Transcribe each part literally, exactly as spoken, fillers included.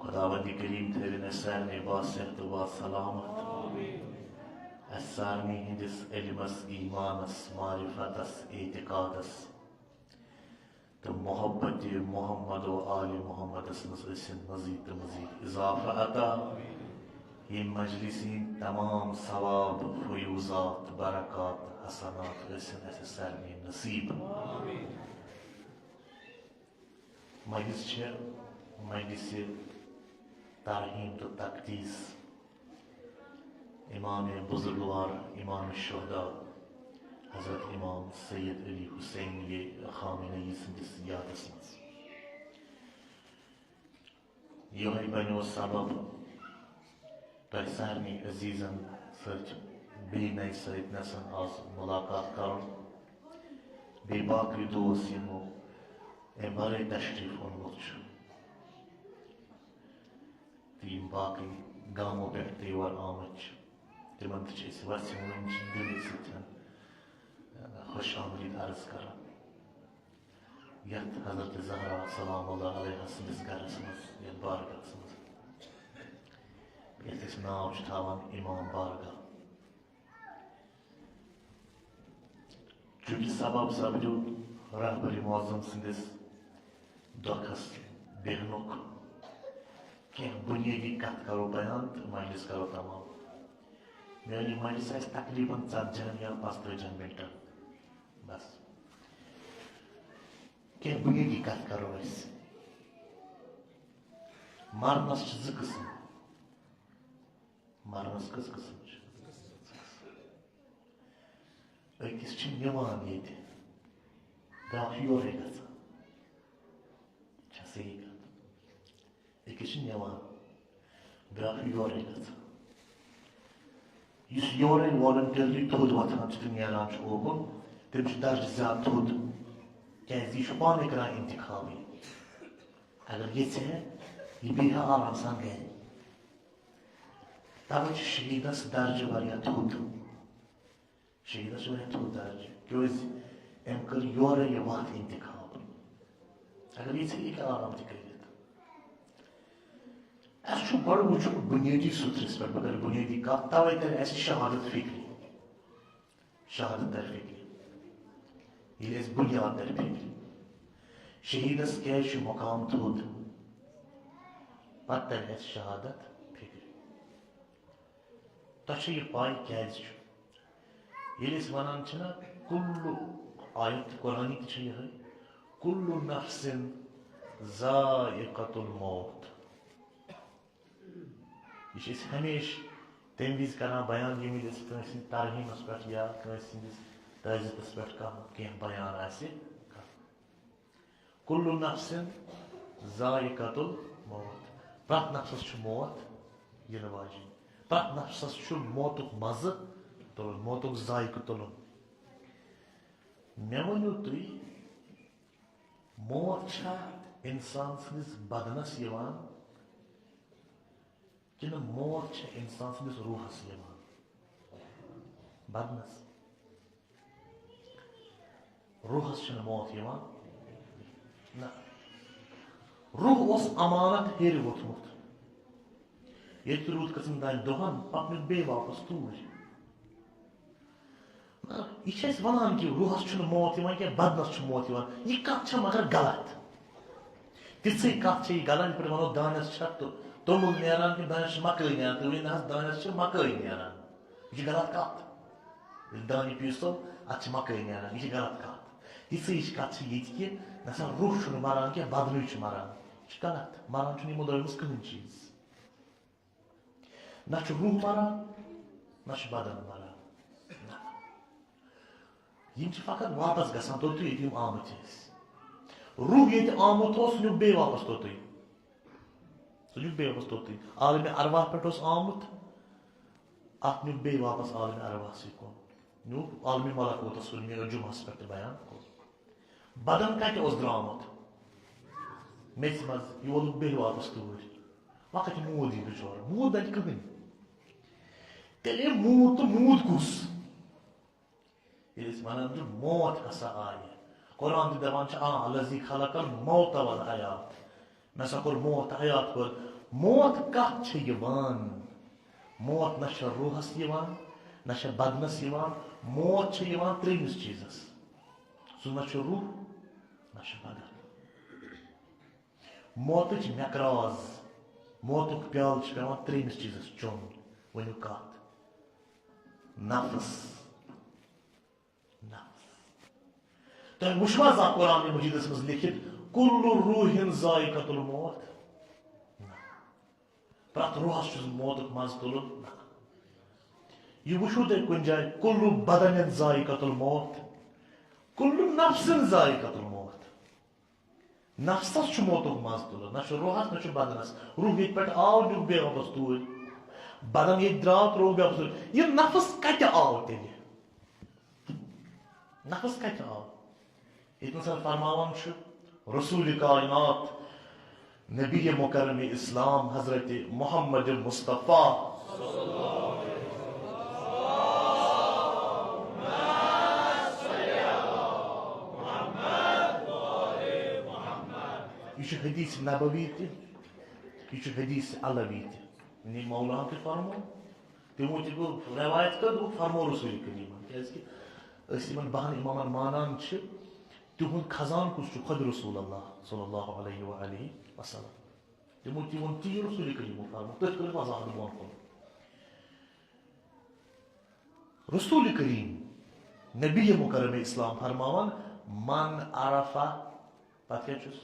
خداوندِ کریم تھٲوِن اَسہِ سارنٕے باصحت و باسلامت۔ اَسہِ سارنٕے ہٕنٛدِس علمس، ایمانس، معرفتس، اعتقادس تہٕ محبتِ محمد و آلِ محمدس منٛز ٲسِن مزید تہٕ مزید اضافہٕ عطا۔ ییٚمہِ مجلسہِ ہٕنٛدۍ تمام ثواب، فیوضات، برکات، حسنات ٲسِن اَسہِ سارنٕے نصیب۔ مجلس چھِ مجلسِ ترحیم تہٕ تقدیس امام بزرگوار، امام الشہداء، حضرت امام سید علی حسین خامنہ ای سٕنٛدِس یادس منٛز۔ یِہوٚے بنیو سبب تۄہہِ سارنٕے عزیزن سۭتۍ بیٚیہِ نَیہِ سۭتۍ نَسَن آز مُلاقات کَرُن۔ بیٚیہِ باقٕے دوس یِمو اَمہِ وَرٲے تشریٖف اوٚنمُت چھُ، تہٕ یِم باقٕے گامو پٮ۪ٹھ تہِ یور آمٕتۍ چھِ، تِمن تہِ چھِ أسۍ وَژھِ وٲنۍ چھِ دِلہٕ سۭتۍ خۄش آمدید عرض کران۔ یتھ حضرت زہرا سلام اللہ علیہ سٕنٛدِس گرس منٛز، یتھ بارگاہس منٛز، یتھ أسۍ ناو چھِ تھاوان امام بارگاہ۔ چونکہ سبب سپدیو رہبر معظم سٕنٛدِس دۄکھس بیہنُک، کینٛہہ بُنیٲدی کتھ کرو بیان تہٕ مجلس کرو تمام۔ میٲنۍ یہِ مجلس آسہِ تقریباً ژتجی ہن یا پانٛژتٲجی ہن منٹن۔ بس۔ کینٛہہ بُنیٲدی کتھ کرو أسۍ۔ مرنس چھِ زٕ قٕسم۔ مرنس کٔژ قٕسم چھِ؟ أکِس چھِ نِوان ییٚتہِ، بیٛاکھ چھُ یورَے گژھان۔ چھا صحیح کتھ؟ أکِس چھِ نِوان، بیٛاکھ چھُ یورَے گژھان۔ یُس یورَے voluntarily تھوٚد وۄتھان چھُ تہٕ نیران چھُ اوکُن، تٔمِس چھُ درجہٕ زیادٕ تھوٚد۔ کیٛازِ یہِ چھُ پانَے کران انتخابٕے۔ اگر یژھِ ہے، یہِ بیٚہہِ ہا آرام سان گرِ۔ تَوَے چھُ شہیٖدَس درجہٕ واریاہ تھوٚد۔ شہیٖدَس چھُ واریاہ تھوٚد درجہٕ، کیٛازِ أمۍ کٔر یورَے یہِ وَتھ انتخاب۔ اگر یہِ ژھٕنہِ، یہِ ہیٚکہِ آرام تہِ کٔرِتھ۔ اَسہِ چھُ گۄڈٕ وٕچھُن بُنیٲدی سُترَس پٮ۪ٹھ، بہٕ کَرٕ بُنیٲدی کَتھ، تَوَے تَرِ اَسہِ شہادت فِکرِ۔ شہادت تَرِ فِکرِ۔ ییٚلہِ اَسہِ بُنیاد تَرِ فِکرِ، شہیٖدَس کیٛازِ چھُ مقام تھوٚد، پَتہٕ تَرِ اَسہِ شہادت فِکرِ۔ تۄہہِ چھےٚ یہِ پَے کیٛازِ چھُ؟ ییٚلہِ أسۍ وَنان چھِنہ، کُلُّ، آیت قرآنی تہِ چھےٚ یِہوٚے، "کُلُّ نَفْسٍ ذَائِقَةُ الْمَوْتِ"۔ یہِ چھِ أسۍ ہمیشہِ تَمہِ وِزِ کَران بیان، ییٚمہِ وِزِ أسۍ کٲنٛسہِ ہِنٛدِ ترحیٖمَس پٮ۪ٹھ یا کٲنٛسہِ ہِنٛدِس تعزیتَس پٮ۪ٹھ کانٛہہ، کینٛہہ بیان آسہِ کَرُن۔ کُلُّ نَفْسٍ ذَائِقَةُ الْمَوْتِ۔ پرٛٮ۪تھ نفسَس چھُ موت یِنہٕ واجِنۍ۔ پرٛٮ۪تھ نفسَس چھُ موتُک مَزٕ تُلُن، موتُک ذائقہٕ تُلُن۔ مےٚ ؤنِو تُہۍ، موت چھا اِنسان سٕنٛدِس بدنَس یِوان، کِنہٕ موت چھےٚ اِنسان سٕنٛدِس روحَس یِوان؟ بدنَس۔ روحَس چھَنہٕ موت یِوان۔ نہ۔ روح اوس اَمانَت ہیٚرِ ووٚتھمُت۔ ییٚتہِ روٗد کٔژَن تام دۄہَن، پَتہٕ نیُک بیٚیہِ واپَس توٗرۍ۔ مگر یہِ چھِ أسۍ وَنان کہِ روحَس چھُنہٕ موت یِوان کینٛہہ، بدنَس چھُ موت یِوان۔ یہِ کَتھ چھےٚ مگر غلط۔ تِژھٕے کَتھ چھےٚ یہِ غلط، یِتھ پٲٹھۍ وَنو دانٮ۪س چھےٚ تو-، توٚمُل نیران کِنہٕ دانٮ۪س چھِ مَکٲے نیران؟ تُہۍ ؤنِو نہ حظ، دانٮ۪س چھِ مَکٲے نیران۔ یہِ چھِ غلط کَتھ۔ ییٚلہِ دانہِ پیٖسو، اَتھ چھِ مَکٲے نیران۔ یہِ چھِ غلط کَتھ۔ یِژھٕے ہِش کَتھ چھِ ییٚتہِ کہِ نہ سا روح چھُنہٕ مَران کینٛہہ، بدنٕے چھُ مَران۔ یہِ چھِ غلط۔ مَران چھُنہٕ یِمو دۄیو منٛز کٕہٕنۍ چیٖز۔ نہ چھُ روح مران، نہ چھُ بدن مران۔ نہ۔ یِم چھِ فقط واپس گژھان توٚتُے، ییٚتہِ یِم آمٕتۍ ٲسۍ۔ روح ییٚتہِ آمُت اوس، سُہ نیوٗکھ بیٚیہِ واپس توٚتُے۔ سُہ نیوٗکھ بیٚیہِ واپس توٚتُے۔ عالمِ ارواح پٮ۪ٹھ اوس آمُت، اَتھ نیوٗکھ بیٚیہِ واپس عالمِ ارواحسٕے کُن۔ نیوٗکھ عالمِ ملکوتس کُن، یہِ مےٚ جمعہس پٮ۪ٹھ تہِ بیان کوٚر۔ بدن کتہِ اوس درٛامُت؟ میٚژِ منٛز، یہِ وولُکھ بیٚیہِ واپس توٗرۍ۔ وۄنۍ کتہِ موٗد یہِ بِچور؟ موٗد نتہِ کٕہٕنۍ۔ تیٚلہِ موٗد تہٕ موٗد کُس؟ ییٚلہِ أسۍ ونان چھِ، موت ہسا آیہِ۔ قرآن تہِ دپان چھِ، آ، الذی خلق الموت والحیات۔ مےٚ ہسا کوٚر موت تہٕ حیات پٲدٕ۔ موت کتھ چھِ یِوان؟ موت نہ چھےٚ روحس یِوان، نہ چھےٚ بدنس یِوان۔ موت چھِ یِوان ترٛیٚیمِس چیٖزس۔ سُہ نہ چھُ روح، نہ چھُ بدن۔ موتٕچ مٮ۪کراز، موتُک پیالہٕ چھُ پٮ۪وان ترٛیٚیمِس چیٖزس چیوٚن۔ ؤنِو کتھ؟ نفس۔ نفس۔ تۄہہِ وٕچھوا زانٛہہ قرآن مجیدس منٛز لیکھِتھ، "کل روح ذائقۃ الموت"؟ نہ۔ پرٛٮ۪تھ روحس چھُ موتُک مزٕ تُلُن؟ نہ۔ یہِ وٕچھِو تُہۍ کُنہِ جایہِ، "کل بدن ذائقۃ الموت"؟ کل نفس ذائقۃ الموت۔ نفسس چھُ موتُک مزٕ تُلُن، نہ چھُ روحس، نہ چھُ بدنس۔ روح ییٚتہِ پٮ۪ٹھ آو، نیوٗکھ بیٚیہِ واپس توٗرۍ۔ بدن ییٚتہِ درٛاو، ترٛووُکھ بیٚیہِ واپس توٗرۍ۔ یہِ نفس کتہِ آو تیٚلہِ؟ نفس کتہِ آو؟ ییٚتہِ نَس فرماوان چھُ رسول کائنات، نبی مکرم اسلام حضرت محمد مصطفیٰ۔ یہِ چھُ حدیث نبوی تہِ، یہِ چھُ حدیث علوی تہِ۔ یعنی مولاہن تہِ فرموو، تِمو تہِ کوٚر روایت کٔر، دوٚپُکھ فرموو رسول کریٖمن۔ کیازِ کہِ أسۍ یِمن بَہَن امامن مانان چھِ، تِہُنٛد خزانہٕ کُس چھُ؟ خۄد رسول اللہ صلی اللہ علیہ و آلہ وسلم۔ تِمو تہِ ووٚن تی رسول کریٖمو فرموو، تٔتھۍ کٔرِتھ وضاحت برونٛہہ کُن۔ رسول کریم نبی مکرم اسلام فرماوان، "من عرف"، پتہٕ کیٛاہ چھُس؟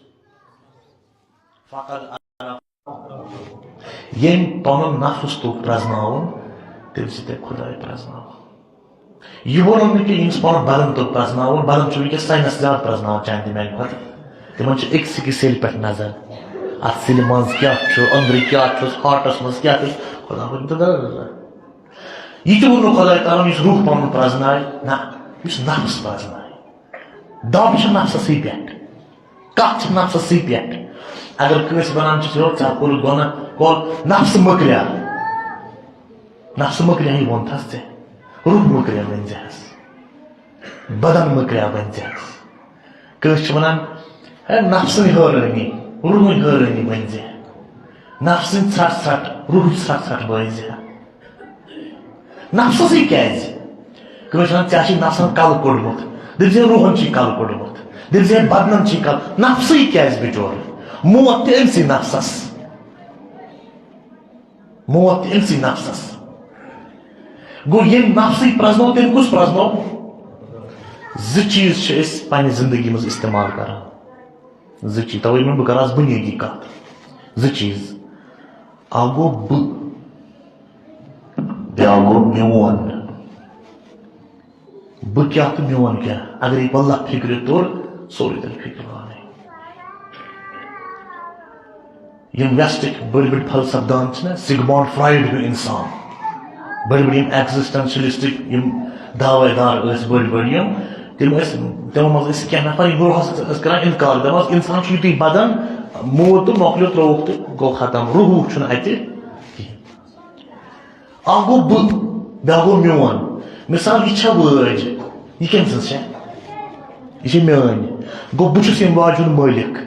"فقد عرف"۔ ییٚمۍ پنُن نفس توٚگ پرزناوُن، تٔمۍ سۭتۍ تٔمۍ خداے پرزناوُن۔ یہِ ووٚنُن نہٕ کہِ ییٚمِس پنُن بدن توٚگ پرزناوُن، بدن چھُ وٕنکیٚس ساینس زیادٕ پرزناوان چانہِ تہِ میانہِ کھۄتہٕ۔ تِمن چھِ أکسٕے کِس سیٚلہِ پٮ۪ٹھ نظر، اتھ سیٚلہِ منٛز کیٛاہ چھُ، أنٛدرٕ کیٛاہ چھُس، ہارٹس منٛز کیٛاہ چھُس، خدا ؤنِو تہٕ۔ یہِ تہِ ووٚن نہٕ خۄداے تعالیٰ ہن یُس روح پنُن پرزنایہِ، نہ، یُس نفس پرزنایہِ۔ دب چھِ نفسسٕے پٮ۪ٹھ، کتھ چھِ نفسسٕے پٮ۪ٹھ۔ اگر کٲنٛسہِ ونان چھِ، "یو، ژےٚ کوٚرُتھ گۄناہ، گوٚو نفسہٕ مۄکلیٛاو، نفسہٕ مۄکلیٛاو، یہِ ووٚنتھس ژےٚ، روح مۄکلیٛاو، ؤنۍ زِ حظ، بدن مۄکلیٛاو، ؤنۍ زِ حظ۔" کٲنٛسہِ چھِ ونان، "ہے، نفسٕے حٲرٲنی، روحٕے حٲرٲنی ؤنۍ زِ، نفسٕے ژھٹھ ژھٹھ، روحٕے ژھٹھ ژھٹھ ؤنۍ زِ۔" نفسسٕے کیٛازِ؟ کٲنٛسہِ وَنان، "ژےٚ چھُے نفسن کلہٕ کوٚڑمُت"، دٔپۍ زِ، "روحن چھُے کلہٕ کوٚڑمُت"، دٔپۍ زِ، "بدنن چھُے کلہٕ"۔ نفسٕے کیٛازِ بِچور؟ موت تہِ أمسٕے نفسس، موت تہِ أمسٕے نفسس۔ گوٚو، ییٚمۍ نفسٕے پرزنوو، تٔمۍ کُس پرزنوو؟ زٕ چیٖز چھِ أسۍ پننہِ زندگی منٛز استعمال کران۔ زٕ چیٖز، توے ووٚن بہٕ کرٕ آز بُنیٲدی کتھ۔ زٕ چیٖز، اکھ گوٚو بہٕ، بیٛاکھ گوٚو میون۔ بہٕ کیٛاہ تہٕ میون کیٛاہ؟ اگرے پتہٕ فکرِ توٚر، سورُے تیٚلہِ فکرِ پانے۔ یِم ویسٹٕکۍ بٔڑۍ بٔڑۍ فلسفہ دان چھِنہ، سِگمونڈ فرایڈ ہیوٗ انسان، بٔڑۍ بٔڑۍ یِم ایگزسٹنشلسٹٕکۍ یِم دعوے دار ٲسۍ بٔڑۍ بٔڑۍ یِم، تِم ٲسۍ، تِمو منٛز ٲسۍ کینٛہہ نفر، یِم روحس ٲسۍ کران انکار، دپان ٲسۍ، انسان چھُ یُتُے بدن، موٗد تہٕ مۄکلیو، ترٛووُکھ تہٕ گوٚو ختم، روح چھُنہٕ اتہِ کِہیٖنۍ۔ اکھ گوٚو بہٕ، بیٛاکھ گوٚو میون۔ مثال، یہِ چھےٚ وٲج، یہِ کٔمۍ سٕنٛز چھےٚ؟ یہِ چھےٚ میٲنۍ۔ گوٚو، بہٕ چھُس ییٚمہِ واجہِ ہُنٛد مٲلِک۔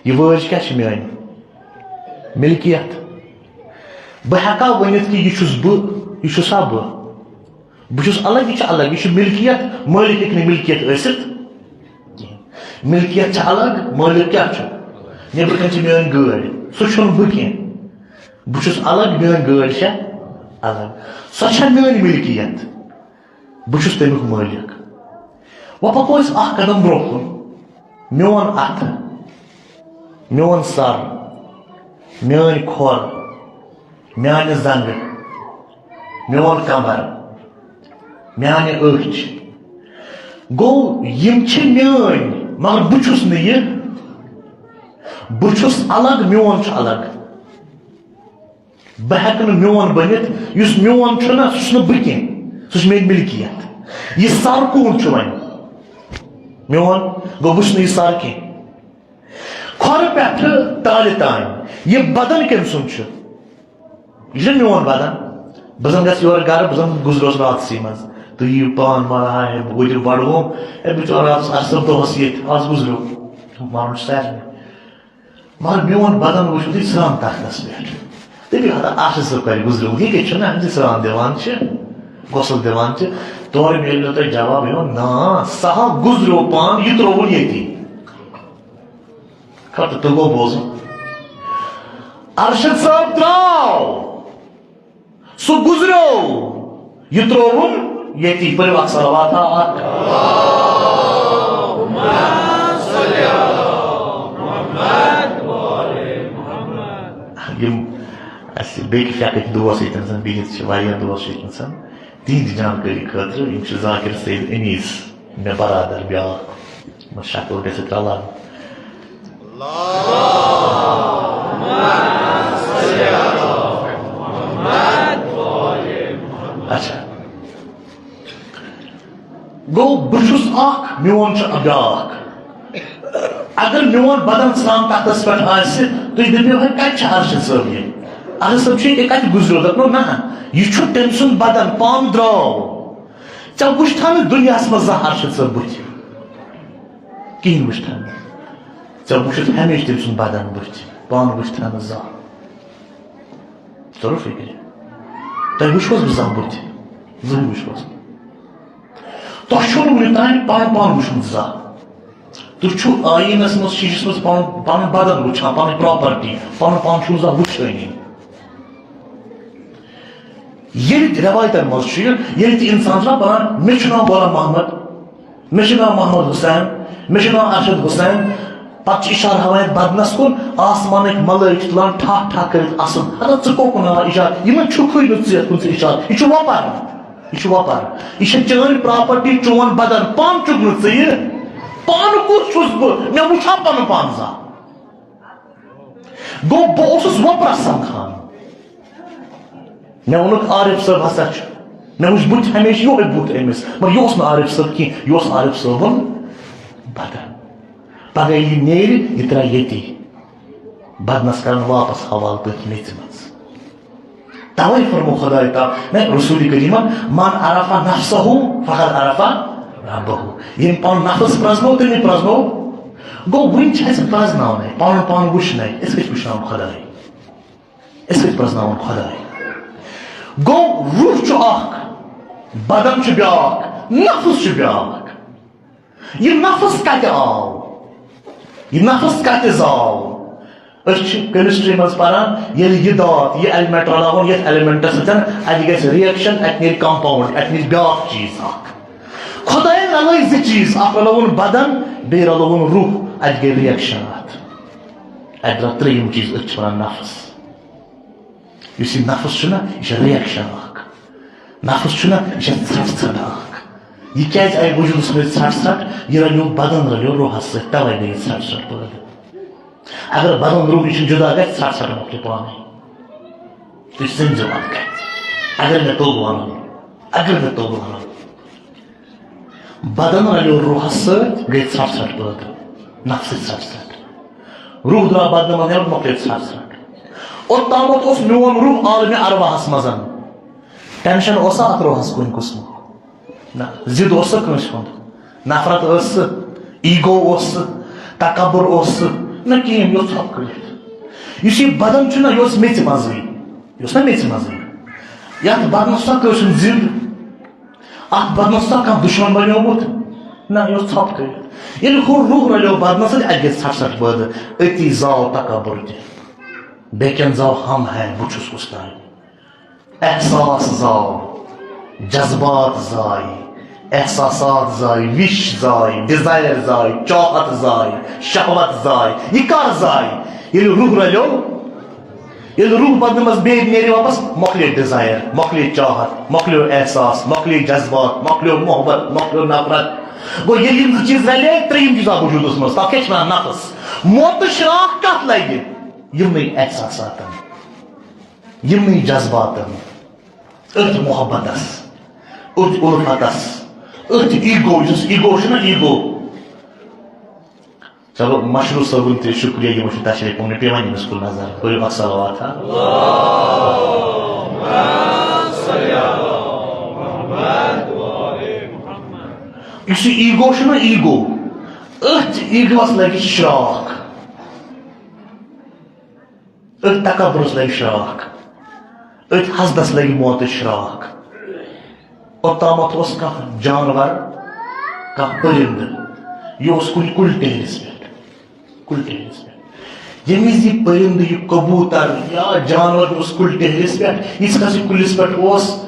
یہِ وٲج کیٛاہ چھِ میٲنۍ؟ ملکیت۔ بہٕ ہٮ۪کا ؤنِتھ کہِ یہِ چھُس بہٕ، یہِ چھُسا بہٕ؟ بہٕ چھُس الگ، یہِ چھُ الگ، یہِ چھُ ملکیت، مٲلِک ہیٚکہِ نہٕ ملکیت ٲسِتھ کِہیٖنۍ۔ ملکیت چھِ الگ، مٲلِک کیٛاہ چھُ؟ نیٚبرٕ کَنۍ چھِ میٲنۍ گٲڑۍ، سُہ چھُنہٕ بہٕ کینٛہہ۔ بہٕ چھُس الگ، میٲنۍ گٲڑۍ چھےٚ الگ۔ سۄ چھےٚ میٲنۍ ملکیت، بہٕ چھُس تَمیُک مٲلِک۔ وۄنۍ پَکو أسۍ اکھ قدم برونٛہہ کُن۔ میون اَتھٕ، میون سر، میٲنۍ کھۄر، میانہِ زنٛگہٕ، میون کمر، میانہِ أچھ۔ گوٚو، یِم چھِ میٲنۍ، مگر بہٕ چھُس نہٕ یہِ۔ بہٕ چھُس الگ، میون چھُ الگ۔ بہٕ ہٮ۪کہٕ نہٕ میون بٔنِتھ، یُس میون چھُنہ، سُہ چھُنہٕ بہٕ کینٛہہ، سُہ چھُ میٲنۍ ملکیت۔ یہِ سر کون چھُ وۄنۍ؟ میون۔ گوٚو، بہٕ چھُس نہٕ یہِ سر کینٛہہ۔ کھۄرٕ پٮ۪ٹھٕ تالہِ تام، یہِ بدن کٔمۍ سُنٛد چھُ؟ یہِ چھُ میون بدن۔ بہٕ زن گژھٕ یورٕ گرٕ، بہٕ زن گُزروس راتسٕے منٛز۔ تُہۍ یِیِو پان، مگر ہاے، بہٕ وٲتِو بڈگوم، ہے، بہٕ چھُس راتس اَرسَتھ دۄہس ییٚتہِ، آز گُزریو۔ مرُن چھُ سارنٕے۔ مگر میون بدن وٕچھِو تُہۍ سرٛان تختس پٮ۪ٹھ۔ تٔمۍ ہسا آشہِ سُہ کَرِ گُزریومُت۔ یہِ کیٛاہ چھُنہٕ اَمہِ سۭتۍ سرٛان دِوان چھِ، غسل دِوان چھِ، تورٕ میلہِ نہٕ تۄہہِ جواب یِوان، نا، سُہ ہا گُزریو پان، یہِ ترٛووُن ییٚتی۔ خبر تہٕ گوٚو بوزُن۔ ارشد صٲب درٛاو، سُہ گُزریو، یہِ ترٛووُن ییٚتی۔ پٔرِو اکھ صلوات اکھ۔ یِم اَسہِ بیٚکہِ فقٕکۍ دوس ییٚتٮ۪ن زَن بِہِتھ چھِ، واریاہ دوس چھِ ییٚتٮ۪ن زَن، تِہِنٛدِ جانکٲری خٲطرٕ، یِم چھِ ذاکر سید انیس، مےٚ برادر بیٛاکھ، یِمَن شکل گژھِ رَلان۔ اچھا۔ گوٚو، بہٕ چھُس اکھ، میون چھُ بیٛاکھ۔ اگر میون بدن سرٛان تختس پٮ۪ٹھ آسہِ، تُہۍ دٔپِو، "ہے، کتہِ چھِ ارشد صٲب یہِ؟ ارشد صٲب چھُ ییٚتہِ، کتہِ گُزریو؟" دپنو، "نہ، یہِ چھُ تٔمۍ سُنٛد بدن، پانہٕ درٛاو۔ ژےٚ وُچھتھا نہٕ دُنیاہس منٛز زانٛہہ ارشد صٲب بُتھِ؟ کِہیٖنۍ وُچھتھا نہٕ۔ ژےٚ وُچھُتھ ہمیشہِ تٔمۍ سُنٛد بدن بُتھِ، پانہٕ وُچھتھا نہٕ زانٛہہ۔" توٚرُو فِکرِ؟ تۄہہِ وٕچھوس بہٕ زانٛہہ بٕتھِ؟ زٕہٕنۍ وٕچھوس نہٕ۔ تۄہہِ چھُو نہٕ وٕنیُک تام پَنُن پان وٕچھمُت زانٛہہ۔ تُہۍ چھِو آیٖنَس منٛز، شیٖشَس منٛز پَنُن، پَنُن بدن وٕچھان، پَنٕنۍ پراپرٹی، پَنُن پان چھُو نہٕ زانٛہہ وٕچھٲنی۔ ییٚلہِ تہِ رٮ۪وایتَن منٛز چھُ یہِ، ییٚلہِ تہِ اِنسان چھُ نہ وَنان، "مےٚ چھُ ناو غلام محمد، مےٚ چھُ ناو محمد حسین، مےٚ چھُ ناو ارشد حسین"، پتہٕ چھُ اِشارٕ ہاوان یَتھ بدنس کُن، آسمانٕکۍ ملٲیِکہٕ چھِ تُلان ٹھاہ ٹھاہ کٔرِتھ اَسُن۔ ہتا ژٕ کوکُن ہاوان اِشارٕ؟ یِمن چھُکھٕے نہٕ ژٕ یَتھ کُن ژٕ اِشارٕ۔ یہِ چھُ وۄپر، یہِ چھُ وۄپر۔ یہِ چھےٚ چٲنۍ پراپرٹی، چون بدن، پانہٕ چھُکھ نہٕ ژٕ یہِ۔ پانہٕ کُس چھُس بہٕ؟ مےٚ وُچھا پنُن پان زانٛہہ؟ گوٚو، بہٕ اوسُس وۄپرس سمکھان۔ مےٚ ووٚنُکھ، "عارف صٲب ہسا چھُ۔" مےٚ وُچھ بُتھ ہمیشہِ یِہوٚے بُتھ أمِس، مگر یہِ اوس نہٕ عارف صٲب کینٛہہ، یہِ اوس عارف صٲبُن بدن۔ پگاہ ییٚلہِ یہِ نیرِ، یہِ ترٛایہِ ییٚتی۔ بدنس کرن واپس حوالہٕ تٔتھۍ میٚژِ منٛز۔ توے فرمو خدای تعالیٰ، نہ، رسول کریمن، "من عرف نفسہ فقد عرف ربہ"۔ ییٚمۍ پنُن نفس پرزنو، تٔمۍ پرزنو۔ گوٚو، وُنہِ چھِ اَسہِ پرزناونَے، پنُن پان وُچھنَے۔ أسۍ کَتہِ وُچھناوو خداے؟ أسۍ کَتہِ پرزناوون خداے؟ گوٚو، روح چھُ اکھ، بدن چھُ بیٛاکھ، نفس چھُ بیٛاکھ۔ یہِ نفس کتہِ آو؟ یہِ نفس کتہِ زاو؟ أسۍ چھِ کیمسٹری منٛز پران، ییٚلہِ یہِ دات، یہِ ایلیمنٹ رلاوُن یتھ ایلیمنٹس سۭتۍ، اتہِ گژھِ رِیکشن، اتہِ نیرِ کمپاؤنڈ، اتہِ نیرِ بیٛاکھ چیٖز اکھ۔ خدایَن رلٲوۍ زٕ چیٖز، اکھ رلٲوُن بدن، بیٚیہِ رلٲوُن روح، اتہِ گٔے رِیکشن اتھ۔ اتہِ درٛاو ترٛیٚیِم چیٖز، أسۍ چھِ ونان نفس۔ یُس یہِ نفس چھُنہ، یہِ چھِ رِیکشن اکھ۔ نفس چھُنہ، یہِ چھِ ژھٹھ ژھٹھ اکھ۔ یہِ کیازِ آیہِ وجوٗدس منٛز ژھٹھ ژھٹھ؟ یہِ رلیو بدن، رلیو روحس سۭتۍ، توے گٔے یہِ ژھٹھ ژھٹھ پٲدٕ۔ اگر بدن روح یہِ چھُنہٕ جدا گژھِ، ژھٹھ ژھٹھ مۄکلہِ پانے۔ تُہۍ سٔنزِو اتھ کتھِ۔ اگر مےٚ توٚگ ونُن، اگر مےٚ توٚگ ونُن۔ بدن رلیو روحس سۭتۍ، گٔے ژھٹھ ژھٹھ پٲدٕ، نفسٕچ ژھٹھ ژھٹھ۔ روح درٛاو بدنہٕ منٛز نٮ۪بر، مۄکلے ژھٹھ ژھٹھ۔ اوٚتامَتھ اوس میون روح عالمِ ارواحس منٛز۔ ٹینشن اوسا اتھ روحس کُنہِ قٕسمُک؟ نہ۔ ضد اوس سا کٲنٛسہِ ہُنٛد؟ نفرت ٲس سا؟ ایگو اوس سا؟ تکبر اوس سا؟ نہ کِہیٖنۍ، یہِ اوس ژھۄپہٕ کٔرِتھ۔ یُس یہِ بدن چھُنہ، یہِ اوس میٚژِ منٛزٕے۔ یہِ اوس نہ میٚژِ منٛزٕے۔ یتھ بدنس چھا کٲنٛسہِ ہُنٛد ضد؟ اتھ بدنس چھا کانٛہہ دشمن بنیومُت؟ نہ، یہِ اوس ژھۄپہٕ کٔرِتھ۔ ییٚلہِ ہُہ روح رلیو بدنس سۭتۍ، اتہِ گٔے ژھٹھ ژھٹھ پٲدٕ۔ أتی زاو تکبر تہِ۔ بیٚکٮ۪ن زاو ہم ہے، بہٕ چھُس کُس تام۔ احساس زاو، جذبات زاے، احساسات زاے، وِش زاے، ڈیزائر زاے، چاہت زاے، شہوت زاے۔ یہِ کر زاے؟ ییٚلہِ روح رلیو۔ ییٚلہِ روح بدنہٕ منٛز بیٚیہِ نیرِ واپس، مۄکلے ڈیزائر، مۄکلے چاہت، مۄکلیو احساس، مۄکلے جذبات، مۄکلیو محبت، مۄکلیو نفرت۔ گوٚو، ییٚلہِ یِم زٕ چیٖز رلے، ترٛیٚیِم چیٖز آو وجوٗدس منٛز، تَتھ کیٛاہ چھِ وَنان؟ نفس۔ موتہٕ شراکھ کتھ لگہِ؟ یِمنٕے احساساتن، یِمنٕے جذباتن، أتھۍ محبتس، أتھۍ الفتس، أتھۍ ایگو، یُس ایگو چھُنہ، ایگو۔ چلو، مشروع صٲبُن تہِ شُکریہ، یِمو چھُ تشریف اوٚنمُت، پیوان ییٚمِس کُن نظر، پٔرِو اکھ صلوات ہا۔ یُس یہِ ایگو چھُنہ، ایگو، أتھۍ ایگوَس لگہِ شراکھ، أتھۍ تکبرَس لگہِ شراکھ۔ أتھۍ حسدس لگہِ موتٕچ شراکھ۔ اوٚتامتھ اوس کانٛہہ جانور، کانٛہہ پٔرِندٕ، یہِ اوس کُنہِ کُلۍ ٹہرِس پٮ۪ٹھ، کُلۍ ٹہرِس پٮ۪ٹھ۔ ییٚمہِ وِزِ یہِ پٔرِندٕ، یہِ کبوٗتر یا جانور اوس کُلۍ ٹہرِس پٮ۪ٹھ، ییٖتِس کالس یہِ کُلِس پٮ۪ٹھ اوس،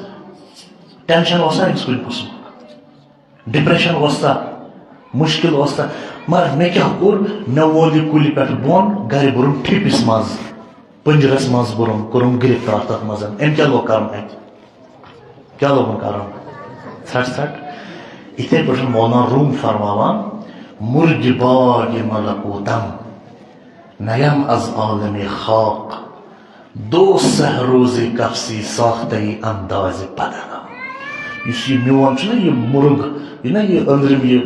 ٹینشن اوس نا أمِس کُلۍ پوٚژھمُت، ڈپریشن اوس سا، مُشکِل اوس سا۔ مگر مےٚ کیٛاہ کوٚر؟ مےٚ وول یہِ کُلہِ پٮ۪ٹھ بۄن، گرِ بوٚرُم ٹھیپِس منٛز، پٔنجرس منٛز بوٚرُم، کوٚرُم گرفتار تتھ منٛز۔ أمۍ کیٛاہ لوگ کرُن اتہِ؟ کیٛاہ لوگُن کرُن؟ ژھٹھ ژھٹھ۔ یِتھے پٲٹھۍ مولانا روم فرماوان، مُرگِ باغِ ملکوتم نیم از عالمِ خاک، دو سہ روزِ کفسی ساختہ اندازِ بدنم۔ یُس یہِ میون چھُنہ یہِ مُرگ، یہِ نہ یہِ أنٛدرِم یہِ